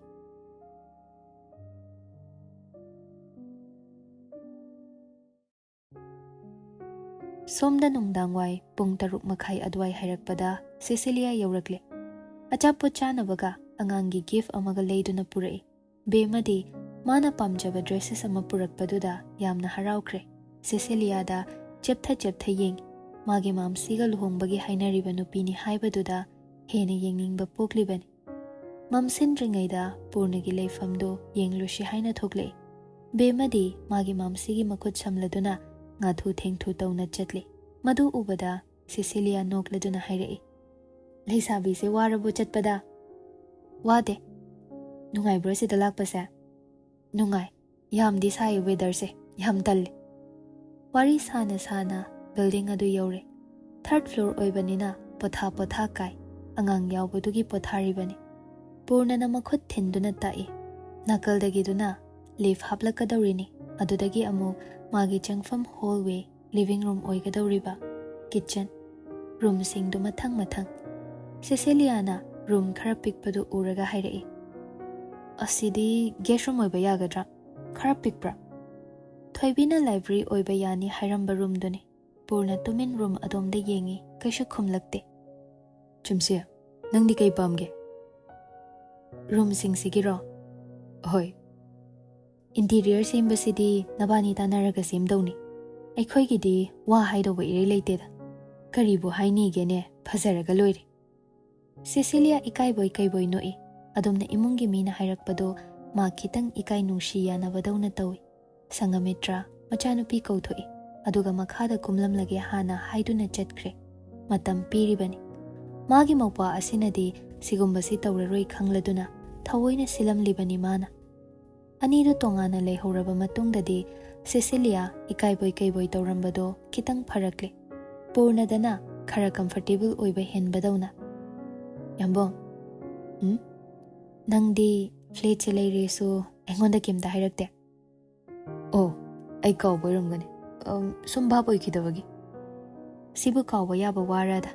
ꯁꯣꯝꯗ ꯅꯨꯡꯗꯥꯡꯋꯥꯏ ꯄꯨꯡ ꯇꯔꯨꯛ ꯃꯈꯥꯏ ꯑꯗꯨꯋꯥꯏ ꯍꯥꯏꯔꯛꯄꯗ ꯁꯦꯁꯤꯂꯤꯌꯥ ꯌꯧꯔꯛꯂꯦ꯫ ꯑꯆꯥꯄꯣꯠ ꯆꯥꯅꯕꯒ ꯑꯉꯥꯡꯒꯤ ꯒꯤꯐ ꯑꯃꯒ ꯂꯩꯗꯨꯅ ꯄꯨꯔꯛꯏ꯫ ꯕꯦꯝꯃꯗꯤ ꯃꯥꯅ ꯄꯥꯝꯖꯕ ꯗ꯭ꯔꯦꯁꯦꯁ ꯑꯃ ꯄꯨꯔꯛꯄꯗꯨꯗ ꯌꯥꯝꯅ ꯍꯔꯥꯎꯈ꯭ꯔꯦ꯫ ꯁꯦꯁꯤꯂꯤꯌꯥꯗ ꯆꯦꯞꯊ ꯆꯦꯞꯊ ꯌꯦꯡꯏ꯫ ꯃꯥꯒꯤ ꯃꯥꯝꯁꯤꯒ ꯂꯨꯍꯣꯡꯕꯒꯤ ꯍꯥꯏꯅꯔꯤꯕ ꯅꯨꯄꯤꯅꯤ ꯍꯥꯏꯕꯗꯨꯗ ꯍꯦꯟꯅ ꯌꯦꯡꯅꯤꯡꯕ ꯄꯣꯛꯂꯤꯕꯅꯤ꯫ ꯃꯝꯁꯤꯟꯗ꯭ꯔꯤꯉꯩꯗ ꯄꯨꯔꯅꯒꯤ ꯂꯩꯐꯝꯗꯨ ꯌꯦꯡꯂꯨꯁꯤ ꯍꯥꯏꯅ ꯊꯣꯛꯂꯛꯏ꯫ ꯕꯦꯝꯃꯗꯤ ꯃꯥꯒꯤ ꯃꯥꯝꯁꯤꯒꯤ ꯃꯈꯨꯠ ꯁꯝꯂꯗꯨꯅ ꯉꯥꯊꯨ ꯊꯦꯡꯊꯨ ꯇꯧꯅ ꯆꯠꯂꯤ꯫ ꯃꯗꯨ ꯎꯕꯗ ꯁꯦꯁꯤꯂꯤꯌꯥ ꯅꯣꯛꯂꯗꯨꯅ ꯍꯥꯏꯔꯛꯏ, "ꯂꯩꯁꯥꯕꯤꯁꯦ ꯋꯥꯔꯕꯣ ꯆꯠꯄꯗ?" "ꯋꯥꯗꯦ꯫ ꯅꯨꯡꯉꯥꯏꯕ꯭ꯔꯣ ꯁꯤꯗ ꯂꯥꯛꯄꯁꯦ?" "ꯅꯨꯡꯉꯥꯏ꯫ ꯌꯥꯝꯗꯤ ꯁꯥꯏ ꯋꯦꯗꯔꯁꯦ꯫ ꯌꯥꯝ ꯇꯜꯂꯦ꯫" ꯋꯥꯔꯤ ꯁꯥꯅ ꯁꯥꯅ ꯕꯤꯜꯗꯤꯡ ꯑꯗꯨ ꯌꯧꯔꯦ꯫ ꯊꯥꯔꯠ ꯐ꯭ꯂꯣꯔ ꯑꯣꯏꯕꯅꯤꯅ ꯄꯣꯊꯥ ꯄꯣꯊꯥ ꯀꯥꯏ꯫ ꯑꯉꯥꯡ ꯌꯥꯎꯕꯗꯨꯒꯤ ꯄꯣꯊꯥꯔꯤꯕꯅꯤ꯫ ꯄꯨꯔꯅꯅ ꯃꯈꯨꯠ ꯊꯤꯟꯗꯨꯅ ꯇꯥꯛꯏ꯫ ꯅꯥꯀꯜꯗꯒꯤꯗꯨꯅ ꯂꯤꯐ ꯍꯥꯞꯂꯛꯀꯗꯧꯔꯤꯅꯤ꯫ ꯑꯗꯨꯗꯒꯤ ꯑꯃꯨꯛ ꯃꯥꯒꯤ ꯆꯪꯐꯝ ꯍꯣꯜꯋꯦ, ꯂꯤꯚꯤꯡ ꯔꯨꯝ ꯑꯣꯏꯒꯗꯧꯔꯤꯕ, ꯀꯤꯠꯆꯟ, ꯔꯨꯝꯁꯤꯡꯗꯨ ꯃꯊꯪ ꯃꯊꯪ꯫ ꯁꯦꯁꯤꯂꯤꯌꯥꯅ ꯔꯨꯝ ꯈꯔ ꯄꯤꯛꯄꯗꯨ ꯎꯔꯒ ꯍꯥꯏꯔꯛꯏ, "ꯑꯁꯤꯗꯤ ꯒꯦꯁ ꯔꯨꯝ ꯑꯣꯏꯕ ꯌꯥꯒꯗ꯭ꯔꯥ? ꯈꯔ ꯄꯤꯛꯄ꯭ꯔꯥ?" ꯊꯣꯏꯕꯤꯅ ꯂꯥꯏꯕ꯭ꯔꯦꯔꯤ ꯑꯣꯏꯕ ꯌꯥꯅꯤ ꯍꯥꯏꯔꯝꯕ ꯔꯨꯝꯗꯨꯅꯤ꯫ ꯄꯨꯔꯅ ꯇꯨꯃꯤꯟ ꯔꯨꯝ ꯑꯗꯣꯝꯗ ꯌꯦꯡꯏ, ꯀꯩꯁꯨ ꯈꯨꯝꯂꯛꯇꯦ꯫ "ꯆꯨꯝꯁꯤ, ꯅꯪꯗꯤ ꯀꯩ ꯄꯥꯝꯒꯦ? ꯔꯨꯝꯁꯤꯡꯁꯤꯒꯤꯔꯣ? ꯍꯣꯏ꯫ ꯏꯟꯇꯤꯔꯤꯌꯔ ꯁꯦꯝꯕꯁꯤꯗꯤ ꯅꯕꯥꯅꯤ ꯇꯥꯟꯅꯔꯒ ꯁꯦꯝꯗꯧꯅꯤ꯫ ꯑꯩꯈꯣꯏꯒꯤꯗꯤ ꯋꯥ ꯍꯥꯏꯗꯧꯕ ꯏꯔꯩ ꯂꯩꯇꯦꯗ꯫ ꯀꯔꯤꯕꯨ ꯍꯥꯏꯅꯤꯒꯦꯅꯦ, ꯐꯖꯔꯒ ꯂꯣꯏꯔꯦ꯫ ꯁꯦꯁꯤꯂꯤꯌꯥ ꯏꯀꯥꯏꯕꯣꯏ ꯀꯩꯕꯣꯏ ꯅꯣꯛꯏ꯫ ꯑꯗꯨꯝꯅ ꯏꯃꯨꯡꯒꯤ ꯃꯤꯅ ꯍꯥꯏꯔꯛꯄꯗꯣ ꯃꯥ ꯈꯤꯇꯪ ꯏꯀꯥꯏ ꯅꯨꯡꯁꯤ ꯌꯥꯅꯕꯗꯧꯅ ꯇꯧꯏ꯫ ꯁꯪꯒꯃꯤꯇ꯭ꯔ, ꯃꯆꯥꯅꯨꯄꯤ ꯀꯧꯊꯣꯛꯏ, ꯑꯗꯨꯒ ꯃꯈꯥꯗ ꯀꯨꯝꯂꯝꯂꯒꯦ ꯍꯥꯟꯅ ꯍꯥꯏꯗꯨꯅ ꯆꯠꯈ꯭ꯔꯦ꯫ ꯃꯇꯝ ꯄꯤꯔꯤꯕꯅꯤ꯫ ꯃꯥꯒꯤ ꯃꯧꯄ꯭ꯋꯥ ꯑꯁꯤꯅꯗꯤ ꯁꯤꯒꯨꯝꯕꯁꯤ ꯇꯧꯔꯔꯣꯏ ꯈꯪꯂꯗꯨꯅ ꯊꯑꯣꯏꯅ ꯁꯤꯜꯂꯝꯂꯤꯕꯅꯤ ꯃꯥꯅ꯫ ꯑꯅꯤꯗꯨ ꯇꯣꯉꯥꯟꯅ ꯂꯩꯍꯧꯔꯕ ꯃꯇꯨꯡꯗꯗꯤ ꯁꯦꯁꯤꯂꯤꯌꯥ ꯏꯀꯥꯏꯕꯣꯏ ꯀꯩꯕꯣꯏ ꯇꯧꯔꯝꯕꯗꯣ ꯈꯤꯇꯪ ꯐꯔꯛꯂꯦ꯫ ꯄꯨꯔꯅꯗꯅ ꯈꯔ ꯀꯝꯐꯔꯇꯦꯕꯜ ꯑꯣꯏꯕ ꯍꯦꯟꯕꯗꯧꯅ꯫ "ꯌꯥꯝꯕꯣꯡ, ꯎꯝ? ꯅꯪꯗꯤ ꯐ꯭ꯂꯦꯠꯁꯦ ꯂꯩꯔꯦꯁꯨ ꯑꯩꯉꯣꯟꯗ ꯀꯩꯝꯇ ꯍꯥꯏꯔꯛꯇꯦ?" "ꯑꯣ, ꯑꯩ ꯀꯥꯎꯕ ꯑꯣꯏꯔꯝꯒꯅꯤ꯫ ꯑꯝ, ꯁꯨꯝ ꯚꯥꯞ ꯑꯣꯏꯈꯤꯗꯕꯒꯤ꯫" "ꯁꯤꯕꯨ ꯀꯥꯎꯕ ꯌꯥꯕ ꯋꯥꯔꯗ?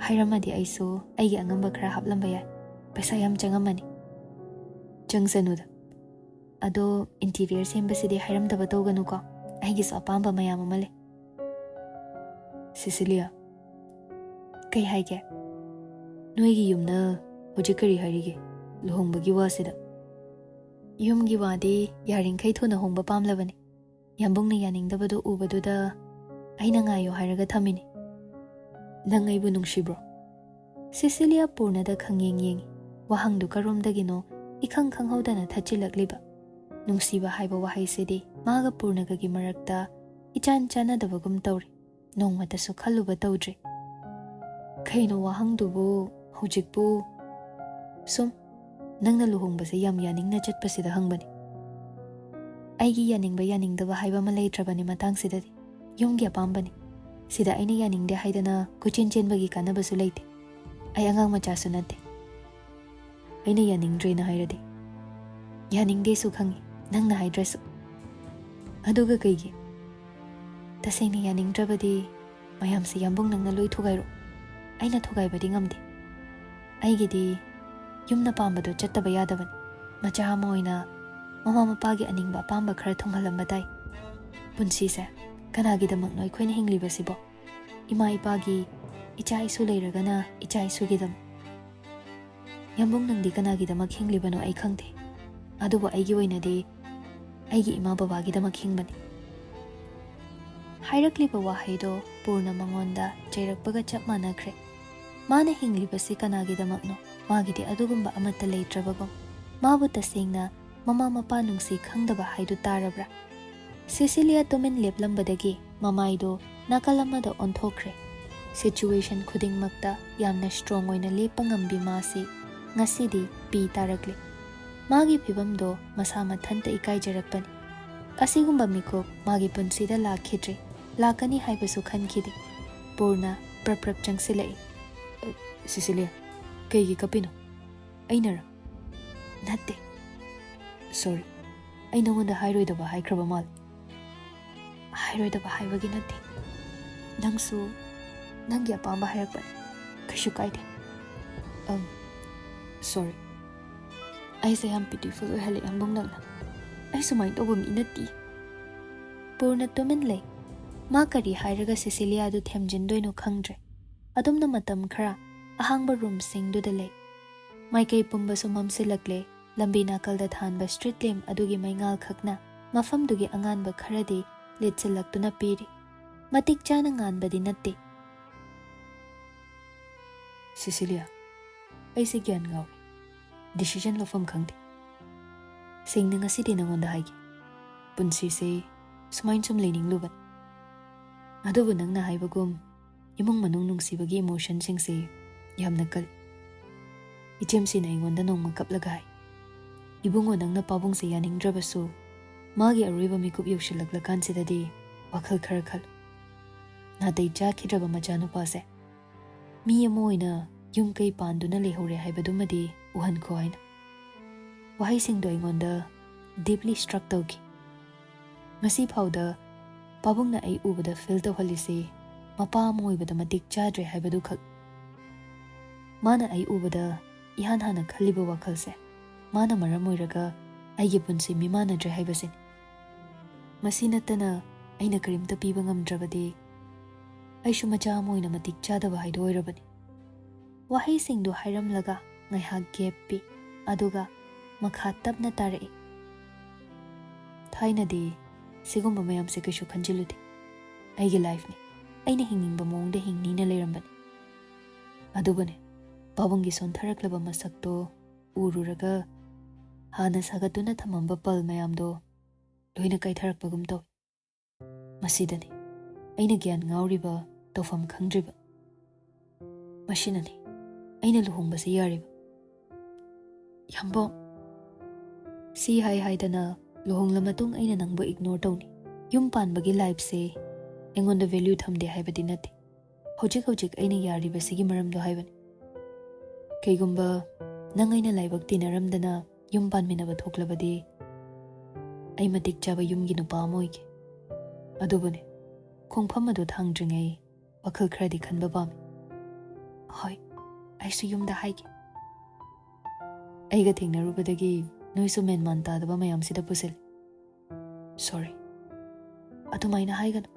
ꯍꯥꯏꯔꯝꯃꯗꯤ ꯑꯩꯁꯨ ꯑꯩꯒꯤ ꯑꯉꯝꯕ ꯈꯔ ꯍꯥꯞꯂꯝꯕ ꯌꯥꯏ꯫ ꯄꯩꯁꯥ ꯌꯥꯝ ꯆꯪꯉꯝꯃꯅꯤ꯫" "ꯆꯪꯁꯅꯨꯗ꯫ ꯑꯗꯣ ꯏꯟꯇꯤꯔꯤꯌꯔ ꯁꯦꯝꯕꯁꯤꯗꯤ ꯍꯥꯏꯔꯝꯗꯕ ꯇꯧꯒꯅꯨꯀꯣ꯫ ꯑꯩꯒꯤꯁꯨ ꯑꯄꯥꯝꯕ ꯃꯌꯥꯝ ꯑꯃ ꯂꯩ꯫" "ꯁꯤꯁꯤꯂꯤꯌꯥ, ꯀꯩ ꯍꯥꯏꯒꯦ? ꯅꯣꯏꯒꯤ ꯌꯨꯝꯅ ꯍꯧꯖꯤꯛ ꯀꯔꯤ ꯍꯥꯏꯔꯤꯒꯦ ꯂꯨꯍꯣꯡꯕꯒꯤ ꯋꯥꯁꯤꯗ?" "ꯌꯨꯝꯒꯤ ꯋꯥꯗꯤ ꯌꯥꯔꯤꯈꯩ ꯊꯨꯅ ꯍꯣꯡꯕ ꯄꯥꯝꯂꯕꯅꯤ꯫ ꯌꯥꯝꯕꯨꯡꯅ ꯌꯥꯅꯤꯡꯗꯕꯗꯨ ꯎꯕꯗꯨꯗ ꯑꯩꯅ ꯉꯥꯏꯌꯣ ꯍꯥꯏꯔꯒ ꯊꯝꯃꯤꯅꯤ꯫" "ꯅꯪ ꯑꯩꯕꯨ ꯅꯨꯡꯁꯤꯕ꯭ꯔꯣ?" ꯁꯤꯁꯤꯂꯤꯌꯥ ꯄꯨꯔꯅꯗ ꯈꯪꯌꯦꯡ ꯌꯦꯡꯏ꯫ ꯋꯥꯍꯪꯗꯨ ꯀꯔꯣꯝꯗꯒꯤꯅꯣ ꯏꯈꯪ ꯈꯪꯍꯧꯗꯅ ꯊꯠꯆꯤꯜꯂꯛꯂꯤꯕ꯫ ꯅꯨꯡꯁꯤꯕ ꯍꯥꯏꯕ ꯋꯥꯍꯩꯁꯤꯗꯤ ꯃꯥꯒ ꯄꯨꯔꯅꯒꯒꯤ ꯃꯔꯛꯇ ꯏꯆꯥꯟ ꯆꯥꯟꯅꯗꯕꯒꯨꯝ ꯇꯧꯔꯤ꯫ ꯅꯣꯡꯃꯇꯁꯨ ꯈꯜꯂꯨꯕ ꯇꯧꯗ꯭ꯔꯤ꯫ "ꯀꯩꯅꯣ ꯋꯥꯍꯪꯗꯨꯕꯨ ꯍꯧꯖꯤꯛꯄꯨ?" "ꯁꯨꯝ, ꯅꯪꯅ ꯂꯨꯍꯣꯡꯕꯁꯦ ꯌꯥꯝ ꯌꯥꯅꯤꯡꯅ ꯆꯠꯄꯁꯤꯗ ꯍꯪꯕꯅꯤ꯫" "ꯑꯩꯒꯤ ꯌꯥꯅꯤꯡꯕ ꯌꯥꯅꯤꯡꯗꯕ ꯍꯥꯏꯕ ꯑꯃ ꯂꯩꯇ꯭ꯔꯕꯅꯤ ꯃꯇꯥꯡꯁꯤꯗꯗꯤ꯫ ꯌꯨꯝꯒꯤ ꯑꯄꯥꯝꯕꯅꯤ꯫ ꯁꯤꯗ ꯑꯩꯅ ꯌꯥꯅꯤꯡꯗꯦ ꯍꯥꯏꯗꯅ ꯀꯣꯏꯆꯦꯟ ꯆꯦꯟꯕꯒꯤ ꯀꯥꯟꯅꯕꯁꯨ ꯂꯩꯇꯦ꯫ ꯑꯩ ꯑꯉꯥꯡ ꯃꯆꯥꯁꯨ ꯅꯠꯇꯦ꯫" "ꯑꯩꯅ ꯌꯥꯅꯤꯡꯗ꯭ꯔꯦꯅ ꯍꯥꯏꯔꯗꯤ?" "ꯌꯥꯅꯤꯡꯗꯦꯁꯨ ꯈꯪꯉꯤ, ꯅꯪꯅ ꯍꯥꯏꯗ꯭ꯔꯁꯨ꯫" "ꯑꯗꯨꯒ ꯀꯩꯒꯤ?" "ꯇꯁꯦꯡꯅ ꯌꯥꯅꯤꯡꯗ꯭ꯔꯕꯗꯤ ꯃꯌꯥꯝꯁꯦ ꯌꯥꯝꯕꯨꯡ ꯅꯪꯅ ꯂꯣꯏ ꯊꯨꯒꯥꯏꯔꯣ꯫ ꯑꯩꯅ ꯊꯨꯒꯥꯏꯕꯗꯤ ꯉꯝꯗꯦ꯫ ꯑꯩꯒꯤꯗꯤ ꯌꯨꯝꯅ ꯄꯥꯝꯕꯗꯣ ꯆꯠꯇꯕ ꯌꯥꯗꯕꯅꯤ꯫ ꯃꯆꯥ ꯑꯃ ꯑꯣꯏꯅ ꯃꯃꯥ ꯃꯄꯥꯒꯤ ꯑꯅꯤꯡꯕ ꯑꯄꯥꯝꯕ ꯈꯔ ꯊꯨꯡꯍꯜꯂꯝꯕ ꯇꯥꯏ꯫ ꯄꯨꯟꯁꯤꯁꯦ ꯀꯅꯥꯒꯤꯗꯃꯛꯅꯣ ꯑꯩꯈꯣꯏꯅ ꯍꯤꯡꯂꯤꯕꯁꯤꯕꯣ? ꯏꯃꯥ ꯏꯄꯥꯒꯤ, ꯏꯆꯥ ꯏꯁꯨ ꯂꯩꯔꯒꯅ ꯏꯆꯥ ꯏꯁꯨꯒꯤꯗꯃꯛ꯫ "ꯌꯥꯝꯕꯨꯡ, ꯅꯪꯗꯤ ꯀꯅꯥꯒꯤꯗꯃꯛ ꯍꯤꯡꯂꯤꯕꯅꯣ ꯑꯩ ꯈꯪꯗꯦ, ꯑꯗꯨꯕꯨ ꯑꯩꯒꯤ ꯑꯣꯏꯅꯗꯤ ꯑꯩꯒꯤ ꯏꯃꯥ ꯕꯕꯥꯒꯤꯗꯃꯛ ꯍꯤꯡꯕꯅꯤ"꯫ ꯍꯥꯏꯔꯛꯂꯤꯕ ꯋꯥꯍꯩꯗꯣ ꯄꯨꯔꯅ ꯃꯉꯣꯟꯗ ꯆꯩꯔꯛꯄꯒ ꯆꯞ ꯃꯥꯟꯅꯈ꯭ꯔꯦ꯫ ꯃꯥꯅ ꯍꯤꯡꯂꯤꯕꯁꯤ ꯀꯅꯥꯒꯤꯗꯃꯛꯅꯣ? ꯃꯥꯒꯤꯗꯤ ꯑꯗꯨꯒꯨꯝꯕ ꯑꯃꯠꯇ ꯂꯩꯇ꯭ꯔꯕꯒꯨꯝ꯫ ꯃꯥꯕꯨ ꯇꯁꯦꯡꯅ ꯃꯃꯥ ꯃꯄꯥ ꯅꯨꯡꯁꯤ ꯈꯪꯗꯕ ꯍꯥꯏꯗꯨ ꯇꯥꯔꯕ꯭ꯔꯥ? ꯁꯤꯁꯤꯂꯤꯌꯥ ꯇꯨꯃꯤꯟ ꯂꯦꯞꯂꯝꯕꯗꯒꯤ ꯃꯃꯥꯏꯗꯣ ꯅꯥꯀꯜ ꯑꯃꯗ ꯑꯣꯟꯊꯣꯛꯈ꯭ꯔꯦ꯫ ꯁꯤꯆꯨꯋꯦꯁꯟ ꯈꯨꯗꯤꯡꯃꯛꯇ ꯌꯥꯝꯅ ꯁ꯭ꯇꯔꯣꯡ ꯑꯣꯏꯅ ꯂꯦꯞꯄ ꯉꯝꯕꯤ ꯃꯥꯁꯤ ꯉꯁꯤꯗꯤ ꯄꯤ ꯇꯥꯔꯛꯂꯦ꯫ ꯃꯥꯒꯤ ꯐꯤꯕꯝꯗꯣ ꯃꯁꯥ ꯃꯊꯟꯇ ꯏꯀꯥꯏꯖꯔꯛꯄꯅꯤ꯫ ꯑꯁꯤꯒꯨꯝꯕ ꯃꯤꯀꯨꯞ ꯃꯥꯒꯤ ꯄꯨꯟꯁꯤꯗ ꯂꯥꯛꯈꯤꯗ꯭ꯔꯤ, ꯂꯥꯛꯀꯅꯤ ꯍꯥꯏꯕꯁꯨ ꯈꯟꯈꯤꯗꯦ꯫ ꯄꯨꯔꯅ ꯄ꯭ꯔꯞ ꯄ꯭ꯔꯞ ꯆꯪꯁꯤꯜꯂꯛꯏ꯫ "ꯑ, ꯁꯤꯁꯤꯂꯤꯌꯥ, ꯀꯩꯒꯤ ꯀꯞꯄꯤꯅꯣ? ꯑꯩꯅꯔ?" "ꯅꯠꯇꯦ꯫ ꯁꯣꯔꯤ, ꯑꯩ ꯅꯉꯣꯟꯗ ꯍꯥꯏꯔꯣꯏꯗꯕ ꯍꯥꯏꯈ꯭ꯔꯕ ꯃꯥꯜꯂꯦ"꯫ "ꯍꯥꯏꯔꯣꯏꯗꯕ ꯍꯥꯏꯕꯒꯤ ꯅꯠꯇꯦ, ꯅꯪꯁꯨ ꯅꯪꯒꯤ ꯑꯄꯥꯝꯕ ꯍꯥꯏꯔꯛꯄꯅꯦ, ꯀꯩꯁꯨ ꯀꯥꯏꯗꯦ"꯫ "ꯑꯝ, ꯁꯣꯔꯤ, ꯑꯩꯁꯦ ꯌꯥꯝ ꯕ꯭ꯌꯨꯇꯤꯐꯨꯜ ꯑꯣꯏꯍꯜꯂꯦ ꯌꯥꯝꯕꯨꯡ ꯅꯪꯅ꯫ ꯑꯩ ꯁꯨꯃꯥꯏꯅ ꯇꯧꯕ ꯃꯤ ꯅꯠꯇꯦ"꯫ ꯄꯨꯔꯅ ꯇꯨꯃꯤꯟ ꯂꯩ꯫ ꯃꯥ ꯀꯔꯤ ꯍꯥꯏꯔꯒ ꯁꯤꯁꯤꯂꯤꯌꯥꯗꯨ ꯊꯦꯝꯖꯤꯟꯗꯣꯏꯅꯣ ꯈꯪꯗ꯭ꯔꯦ꯫ ꯑꯗꯨꯝꯅ ꯃꯇꯝ ꯈꯔ ꯑꯍꯥꯡꯕ ꯔꯨꯝꯁꯤꯡꯗꯨꯗ ꯂꯩ꯫ ꯃꯥꯏꯀꯩ ꯄꯨꯝꯕꯁꯨ ꯃꯝꯁꯤꯜꯂꯛꯂꯦ꯫ ꯂꯝꯕꯤ ꯅꯥꯀꯜꯗ ꯊꯥꯟꯕ ꯁ꯭ꯇ꯭ꯔꯤꯠ ꯂꯦꯝꯞ ꯑꯗꯨꯒꯤ ꯃꯩꯉꯥꯜ ꯈꯛꯅ ꯃꯐꯝꯗꯨꯒꯤ ꯑꯉꯥꯟꯕ ꯈꯔꯗꯤ ꯂꯤꯠꯁꯤꯜꯂꯛꯇꯨꯅ ꯄꯤꯔꯤ꯫ ꯃꯇꯤꯛ ꯆꯥꯅ ꯉꯥꯟꯕꯗꯤ ꯅꯠꯇꯦ꯫ "ꯁꯤꯁꯤꯂꯤꯌꯥ, ꯑꯩꯁꯦ ꯒ꯭ꯌꯥꯟ ꯉꯥꯎꯔꯦ꯫ ꯗꯤꯁꯤꯖꯟ ꯂꯧꯐꯝ ꯈꯪꯗꯦ꯫ ꯁꯦꯡꯅ ꯉꯁꯤꯗꯤ ꯅꯉꯣꯟꯗ ꯍꯥꯏꯒꯦ, ꯄꯨꯟꯁꯤꯁꯦ ꯁꯨꯃꯥꯏꯅ ꯁꯨꯝ ꯂꯩꯅꯤꯡꯂꯨꯕꯅꯤ꯫ ꯑꯗꯨꯕꯨ ꯅꯪꯅ ꯍꯥꯏꯕꯒꯨꯝ ꯏꯃꯨꯡ ꯃꯅꯨꯡ ꯅꯨꯡꯁꯤꯕꯒꯤ ꯏꯃꯣꯁꯟꯁꯤꯡꯁꯦ ꯌꯥꯝꯅ ꯀꯜꯂꯤ꯫ ꯏꯆꯦꯝꯁꯤꯅ ꯑꯩꯉꯣꯟꯗ ꯅꯣꯡꯃ ꯀꯞꯂꯒ ꯍꯥꯏ, "ꯏꯕꯨꯡꯉꯣ, ꯅꯪꯅ ꯄꯥꯕꯨꯡꯁꯦ ꯌꯥꯅꯤꯡꯗ꯭ꯔꯕꯁꯨ ꯃꯥꯒꯤ ꯑꯔꯣꯏꯕ ꯃꯤꯀꯨꯞ ꯌꯧꯁꯤꯜꯂꯛꯂꯀꯥꯟꯁꯤꯗꯗꯤ ꯋꯥꯈꯜ ꯈꯔ ꯈꯜꯂꯨ꯫ ꯅꯥꯇꯩ ꯆꯥꯈꯤꯗ꯭ꯔꯕ ꯃꯆꯥꯅꯨꯄꯥꯁꯦ ꯃꯤ ꯑꯃ ꯑꯣꯏꯅ ꯌꯨꯝ ꯀꯩ ꯄꯥꯟꯗꯨꯅ ꯂꯩꯍꯧꯔꯦ ꯍꯥꯏꯕꯗꯨꯃꯗꯤ ꯎꯍꯟꯈꯣ" ꯍꯥꯏꯅ꯫ ꯋꯥꯍꯩꯁꯤꯡꯗꯣ ꯑꯩꯉꯣꯟꯗ ꯗꯤꯞꯂꯤ ꯁ꯭ꯇ꯭ꯔꯛ ꯇꯧꯈꯤ꯫ ꯉꯁꯤ ꯐꯥꯎꯗ ꯄꯥꯕꯨꯡꯅ ꯑꯩ ꯎꯕꯗ ꯐꯤꯜ ꯇꯧꯍꯜꯂꯤꯁꯦ ꯃꯄꯥ ꯑꯃ ꯑꯣꯏꯕꯗ ꯃꯇꯤꯛ ꯆꯥꯗ꯭ꯔꯦ ꯍꯥꯏꯕꯗꯨꯈꯛ꯫ ꯃꯥꯅ ꯑꯩ ꯎꯕꯗ ꯏꯍꯥꯟ ꯍꯥꯟꯅ ꯈꯜꯂꯤꯕ ꯋꯥꯈꯜꯁꯦ ꯃꯥꯅ ꯃꯔꯝ ꯑꯣꯏꯔꯒ ꯑꯩꯒꯤ ꯄꯨꯟꯁꯤ ꯃꯤꯃꯥꯟꯅꯗ꯭ꯔꯦ ꯍꯥꯏꯕꯁꯤꯅꯤ꯫ ꯃꯁꯤ ꯅꯠꯇꯅ ꯑꯩꯅ ꯀꯔꯤꯝꯇ ꯄꯤꯕ ꯉꯝꯗ꯭ꯔꯕꯗꯤ ꯑꯩꯁꯨ ꯃꯆꯥ ꯑꯃ ꯑꯣꯏꯅ ꯃꯇꯤꯛ ꯆꯥꯗꯕ ꯍꯥꯏꯗꯨ ꯑꯣꯏꯔꯕꯅꯤ꯫ ꯋꯥꯍꯩꯁꯤꯡꯗꯨ ꯍꯥꯏꯔꯝꯂꯒ ꯉꯥꯏꯍꯥꯛ ꯒꯦꯞ ꯄꯤ, ꯑꯗꯨꯒ ꯃꯈꯥ ꯇꯞꯅ ꯇꯥꯔꯛꯏ꯫ ꯊꯥꯏꯅꯗꯤ ꯁꯤꯒꯨꯝꯕ ꯃꯌꯥꯝꯁꯦ ꯀꯩꯁꯨ ꯈꯟꯖꯤꯜꯂꯨꯗꯦ꯫ ꯑꯩꯒꯤ ꯂꯥꯏꯐꯅꯤ, ꯑꯩꯅ ꯍꯤꯡꯅꯤꯡꯕ ꯃꯑꯣꯡꯗ ꯍꯤꯡꯅꯤꯅ ꯂꯩꯔꯝꯕꯅꯤ꯫ ꯑꯗꯨꯕꯨꯅꯦ, ꯄꯥꯕꯨꯡꯒꯤ ꯁꯣꯟꯊꯔꯛꯂꯕ ꯃꯁꯛꯇꯣ ꯎꯔꯨꯔꯒ ꯍꯥꯟꯅ ꯁꯥꯒꯠꯇꯨꯅ ꯊꯝꯃꯝꯕ ꯄꯜ ꯃꯌꯥꯝꯗꯣ ꯂꯣꯏꯅ ꯀꯥꯏꯊꯔꯛꯄꯒꯨꯝ ꯇꯧꯏ꯫ ꯃꯁꯤꯗꯅꯤ ꯑꯩꯅ ꯒ꯭ꯌꯥꯟ ꯉꯥꯎꯔꯤꯕ, ꯇꯧꯐꯝ ꯈꯪꯗ꯭ꯔꯤꯕ꯫ ꯃꯁꯤꯅꯅꯤ ꯑꯩꯅ ꯂꯨꯍꯣꯡꯕꯁꯤ ꯌꯥꯔꯤꯕ꯫ ꯌꯥꯝꯕꯣ, ꯁꯤ ꯍꯥꯏ ꯍꯥꯏꯗꯅ ꯂꯨꯍꯣꯡꯂ ꯃꯇꯨꯡ ꯑꯩꯅ ꯅꯪꯕꯨ ꯏꯒꯅꯣꯔ ꯇꯧꯅꯤ꯫ ꯌꯨꯝ ꯄꯥꯟꯕꯒꯤ ꯂꯥꯏꯐꯁꯦ ꯑꯩꯉꯣꯟꯗ ꯚꯦꯂ꯭ꯌꯨ ꯊꯝꯗꯦ ꯍꯥꯏꯕꯗꯤ ꯅꯠꯇꯦ꯫ ꯍꯧꯖꯤꯛ ꯍꯧꯖꯤꯛ ꯑꯩꯅ ꯌꯥꯔꯤꯕꯁꯤꯒꯤ ꯃꯔꯝꯗꯣ ꯍꯥꯏꯕꯅꯤ꯫ ꯀꯩꯒꯨꯝꯕ ꯅꯪ ꯑꯩꯅ ꯂꯥꯏꯕꯛ ꯇꯤꯟꯅꯔꯝꯗꯅ ꯌꯨꯝ ꯄꯥꯟꯃꯤꯟꯅꯕ ꯊꯣꯛꯂꯕꯗꯤ ꯑꯩ ꯃꯇꯤꯛ ꯆꯥꯕ ꯌꯨꯝꯒꯤ ꯅꯨꯄꯥ ꯑꯃ ꯑꯣꯏꯒꯦ꯫ ꯑꯗꯨꯕꯨꯅꯦ, ꯈꯣꯡꯐꯝ ꯑꯗꯨ ꯊꯥꯡꯗ꯭ꯔꯤꯉꯩ ꯋꯥꯈꯜ ꯈꯔꯗꯤ ꯈꯟꯕ ꯄꯥꯝꯃꯤ꯫ ꯍꯣꯏ, ꯑꯩꯁꯨ ꯌꯨꯝꯗ ꯍꯥꯏꯒꯦ꯫ ꯑꯩꯒ ꯊꯦꯡꯅꯔꯨꯕꯗꯒꯤ ꯅꯣꯏꯁꯨ ꯃꯦꯟꯃꯥꯟ ꯇꯥꯗꯕ ꯃꯌꯥꯝꯁꯤꯗ ꯄꯨꯁꯤꯜꯂꯤ꯫ ꯁꯣꯔꯤ꯫ ꯑꯗꯨꯃꯥꯏꯅ ꯍꯥꯏꯒꯅꯨ꯫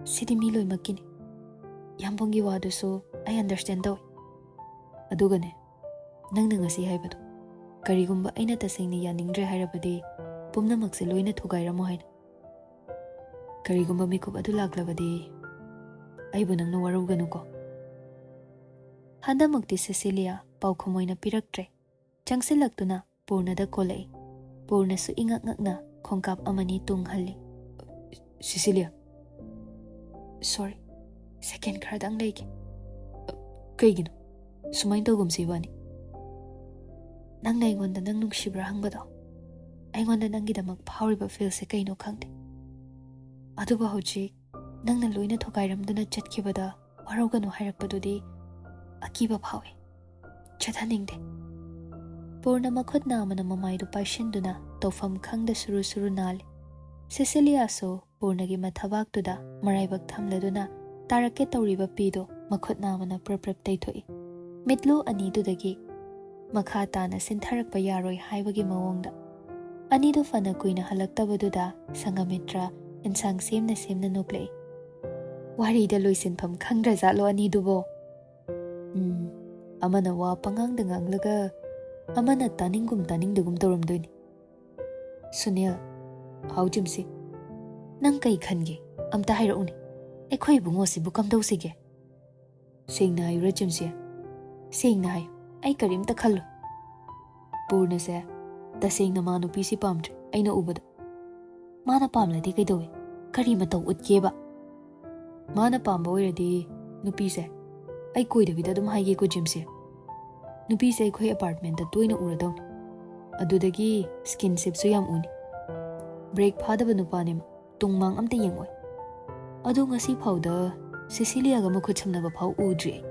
ꯁꯤꯗꯤ ꯃꯤ ꯂꯣꯏꯅꯃꯛꯀꯤꯅꯤ꯫ ꯌꯥꯝꯕꯨꯡꯒꯤ ꯋꯥꯗꯨꯁꯨ ꯑꯩ ꯑꯟꯗꯔꯁꯇꯦꯟ ꯇꯧꯏ꯫ ꯑꯗꯨꯒꯅꯦ, ꯅꯪꯅ ꯉꯁꯤ ꯍꯥꯏꯕꯗꯣ, ꯀꯔꯤꯒꯨꯝꯕ ꯑꯩꯅ ꯇꯁꯦꯡꯅ ꯌꯥꯅꯤꯡꯗ꯭ꯔꯦ ꯍꯥꯏꯔꯕꯗꯤ ꯄꯨꯝꯅꯃꯛꯁꯦ ꯂꯣꯏꯅ ꯊꯨꯒꯥꯏꯔꯝꯃꯣ ꯍꯥꯏꯅ꯫ ꯀꯔꯤꯒꯨꯝꯕ ꯃꯤꯀꯨꯞ ꯑꯗꯨ ꯂꯥꯛꯂꯕꯗꯤ ꯑꯩꯕꯨ ꯅꯪꯅ ꯋꯥꯔꯧꯒꯅꯨꯀꯣ꯫ ꯍꯟꯗꯛꯃꯛꯇꯤ ꯁꯤꯁꯤꯂꯤꯌꯥ ꯄꯥꯎꯈꯨꯝ ꯑꯣꯏꯅ ꯄꯤꯔꯛꯇ꯭ꯔꯦ꯫ ꯆꯪꯁꯤꯜꯂꯛꯇꯨꯅ ꯄꯨꯔꯅꯗ ꯀꯣꯜꯂꯛꯏ꯫ ꯄꯨꯔꯅꯁꯨ ꯏꯉꯛ ꯉꯛꯅ ꯈꯣꯡꯀꯥꯞ ꯑꯃꯅꯤ ꯇꯨꯡ ꯍꯜꯂꯤ꯫ ꯁꯤꯁꯤꯂꯤꯌꯥ꯫ ꯁꯣꯔꯤ꯫ ꯁꯦꯀꯦꯟ ꯈꯔꯗꯪ ꯂꯩꯒꯦ꯫ ꯀꯩꯒꯤꯅꯣ? ꯁꯨꯃꯥꯏꯅ ꯇꯧꯒꯨꯝꯁꯤ ꯏꯕꯥꯅꯤ꯫ ꯅꯪꯅ ꯑꯩꯉꯣꯟꯗ ꯅꯪ ꯅꯨꯡꯁꯤꯕ꯭ꯔꯥ ꯍꯪꯕꯗꯣ, ꯑꯩꯉꯣꯟꯗ ꯅꯪꯒꯤꯗꯃꯛ ꯐꯥꯎꯔꯤꯕ ꯐꯤꯜꯁꯦ ꯀꯩꯅꯣ ꯈꯪꯗꯦ꯫ ꯑꯗꯨꯕꯨ ꯍꯧꯖꯤꯛ ꯅꯪꯅ ꯂꯣꯏꯅ ꯊꯨꯒꯥꯏꯔꯝꯗꯨꯅ ꯆꯠꯈꯤꯕꯗ ꯋꯥꯔꯧꯒꯅꯨ ꯍꯥꯏꯔꯛꯄꯗꯨꯗꯤ ꯑꯀꯤꯕ ꯐꯥꯎꯏ꯫ ꯆꯠꯍꯟꯅꯤꯡꯗꯦ꯫ ꯄꯨꯔꯅ ꯃꯈꯨꯠ ꯅꯥꯝꯃꯅ ꯃꯃꯥꯏꯗꯨ ꯄꯥꯏꯁꯤꯟꯗꯨꯅ ꯇꯧꯐꯝ ꯈꯪꯗ ꯁꯨꯔꯨ ꯁꯨꯔꯨ ꯅꯥꯜꯂꯤ꯫ ꯁꯤꯁꯤꯂꯤꯌꯥꯁꯨ ꯄꯨꯔꯅꯒꯤ ꯃꯊꯕꯥꯛꯇꯨꯗ ꯃꯔꯥꯏꯕꯛ ꯊꯝꯂꯗꯨꯅ ꯇꯥꯔꯛꯀꯦ ꯇꯧꯔꯤꯕ ꯄꯤꯗꯨ ꯃꯈꯨꯠ ꯅꯥꯝꯃꯅ ꯄ꯭ꯔꯞ ꯄ꯭ꯔꯞ ꯇꯩꯊꯣꯛꯏ꯫ ꯃꯤꯠꯂꯨ ꯑꯅꯤꯗꯨꯗꯒꯤ ꯃꯈꯥ ꯇꯥꯅ ꯁꯤꯟꯊꯔꯛꯄ ꯌꯥꯔꯣꯏ ꯍꯥꯏꯕꯒꯤ ꯃꯑꯣꯡꯗ꯫ ꯑꯅꯤꯗꯨ ꯐꯅ ꯀꯨꯏꯅ ꯍꯜꯂꯛꯇꯕꯗꯨꯗ ꯁꯪꯒꯃꯤꯇ꯭ꯔ ꯏꯟꯁꯥꯡ ꯁꯦꯝꯅ ꯁꯦꯝꯅ ꯅꯣꯛꯂꯛꯏ꯫ ꯋꯥꯔꯤꯗ ꯂꯣꯏꯁꯤꯟꯐꯝ ꯈꯪꯗ꯭ꯔꯖꯥꯠꯂꯣ ꯑꯅꯤꯗꯨꯕꯣ? ꯎꯝ, ꯑꯃꯅ ꯋꯥ ꯄꯉꯥꯡꯗ ꯉꯥꯡꯂꯒ ꯑꯃꯅ ꯇꯥꯅꯤꯡꯒꯨꯝ ꯇꯥꯅꯤꯡꯗꯒꯨꯝ ꯇꯧꯔꯝꯗꯣꯏꯅꯤ꯫ ꯁꯨꯅꯤꯜ, ꯍꯥꯎ ꯖꯤꯝꯁꯤ, ꯅꯪ ꯀꯩ ꯈꯟꯒꯦ? ꯑꯝꯇ ꯍꯥꯏꯔꯛꯎꯅꯦ꯫ ꯑꯩꯈꯣꯏ ꯏꯕꯨꯡꯉꯣꯁꯤꯕꯨ ꯀꯝꯗꯧꯁꯤꯒꯦ? ꯁꯦꯡꯅ ꯍꯥꯏꯌꯨꯔ ꯖꯤꯝꯁꯤ? ꯁꯦꯡꯅ ꯍꯥꯏꯌꯨ, ꯑꯩ ꯀꯔꯤꯝꯇ ꯈꯜꯂꯣꯏ꯫ ꯄꯨꯔꯅꯁꯦ ꯇꯁꯦꯡꯅ ꯃꯥ ꯅꯨꯄꯤꯁꯤ ꯄꯥꯝꯗ꯭ꯔꯦ, ꯑꯩꯅ ꯎꯕꯗ꯫ ꯃꯥꯅ ꯄꯥꯝꯂꯗꯤ ꯀꯩꯗꯧꯏ? ꯀꯔꯤ ꯃꯇꯧ ꯎꯠꯀꯦꯕ? ꯃꯥꯅ ꯄꯥꯝꯕ ꯑꯣꯏꯔꯗꯤ ꯅꯨꯄꯤꯁꯦ, ꯑꯩ ꯀꯣꯏꯗꯕꯤꯗ ꯑꯗꯨꯝ ꯍꯥꯏꯒꯦꯀꯣ ꯖꯤꯝꯁꯤ, ꯅꯨꯄꯤꯁꯦ ꯑꯩꯈꯣꯏ ꯑꯦꯄꯥꯔꯠꯃꯦꯟꯇ ꯇꯣꯏꯅ ꯎꯔꯗꯧꯅꯤ꯫ ꯑꯗꯨꯗꯒꯤ ꯁ꯭ꯀꯤꯟꯁꯤꯞꯁꯨ ꯌꯥꯝ ꯎꯅꯤ꯫ ꯕ꯭ꯔꯦꯛ ꯐꯥꯗꯕ ꯅꯨꯄꯥꯅꯦ ꯃꯥ, ꯇꯨꯡ ꯃꯥꯡ ꯑꯝꯇ ꯌꯦꯡꯉꯣꯏ꯫ ꯑꯗꯣ ꯉꯁꯤ ꯐꯥꯎꯗ ꯁꯤꯁꯤꯂꯤꯌꯥꯒ ꯃꯈꯨꯠ ꯁꯝꯅꯕ ꯐꯥꯎ ꯎꯗ꯭ꯔꯤ ꯑꯩ꯫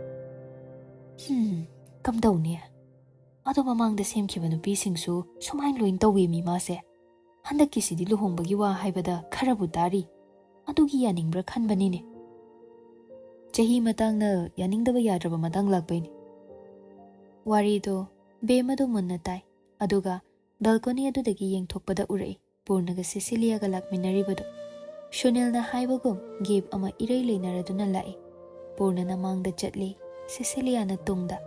ꯍꯝ, ꯀꯝꯗꯧꯅꯤ? ꯑꯗꯣ ꯃꯃꯥꯡꯗ ꯁꯦꯝꯈꯤꯕ ꯅꯨꯄꯤꯁꯤꯡꯁꯨ ꯁꯨꯃꯥꯏꯅ ꯂꯣꯏꯅ ꯇꯧꯋꯦꯃꯤ ꯃꯥꯁꯦ꯫ ꯍꯟꯗꯛꯀꯤꯁꯤꯗꯤ ꯂꯨꯍꯣꯡꯕꯒꯤ ꯋꯥ ꯍꯥꯏꯕꯗ ꯈꯔꯕꯨ ꯇꯥꯔꯤ꯫ ꯑꯗꯨꯒꯤ ꯌꯥꯅꯤꯡꯕ꯭ꯔꯥ ꯈꯟꯕꯅꯤꯅꯦ꯫ ꯆꯍꯤ ꯃꯇꯥꯡꯅ ꯌꯥꯅꯤꯡꯗꯕ ꯌꯥꯗ꯭ꯔꯕ ꯃꯇꯥꯡ ꯂꯥꯛꯄꯩꯅꯦ꯫ ꯋꯥꯔꯤꯗꯣ ꯕꯦꯝ ꯑꯗꯨ ꯃꯨꯟꯅ ꯇꯥꯏ, ꯑꯗꯨꯒ ꯕꯦꯜꯀꯣꯅꯤ ꯑꯗꯨꯗꯒꯤ ꯌꯦꯡꯊꯣꯛꯄꯗ ꯎꯔꯛꯏ ꯄꯨꯔꯅꯒ ꯁꯤꯁꯤꯂꯤꯌꯥꯒ ꯂꯥꯛꯃꯤꯟꯅꯔꯤꯕꯗꯨ꯫ ꯁꯨꯅꯤꯜꯅ ꯍꯥꯏꯕꯒꯨꯝ ꯒꯦꯞ ꯑꯃ ꯏꯔꯩ ꯂꯩꯅꯔꯗꯨꯅ ꯂꯥꯛꯏ꯫ ꯄꯨꯔꯅꯅ ꯃꯥꯡꯗ ꯆꯠꯂꯤ, ꯁꯤꯁꯤꯂꯤꯌꯥꯅ ꯇꯨꯡꯗ꯫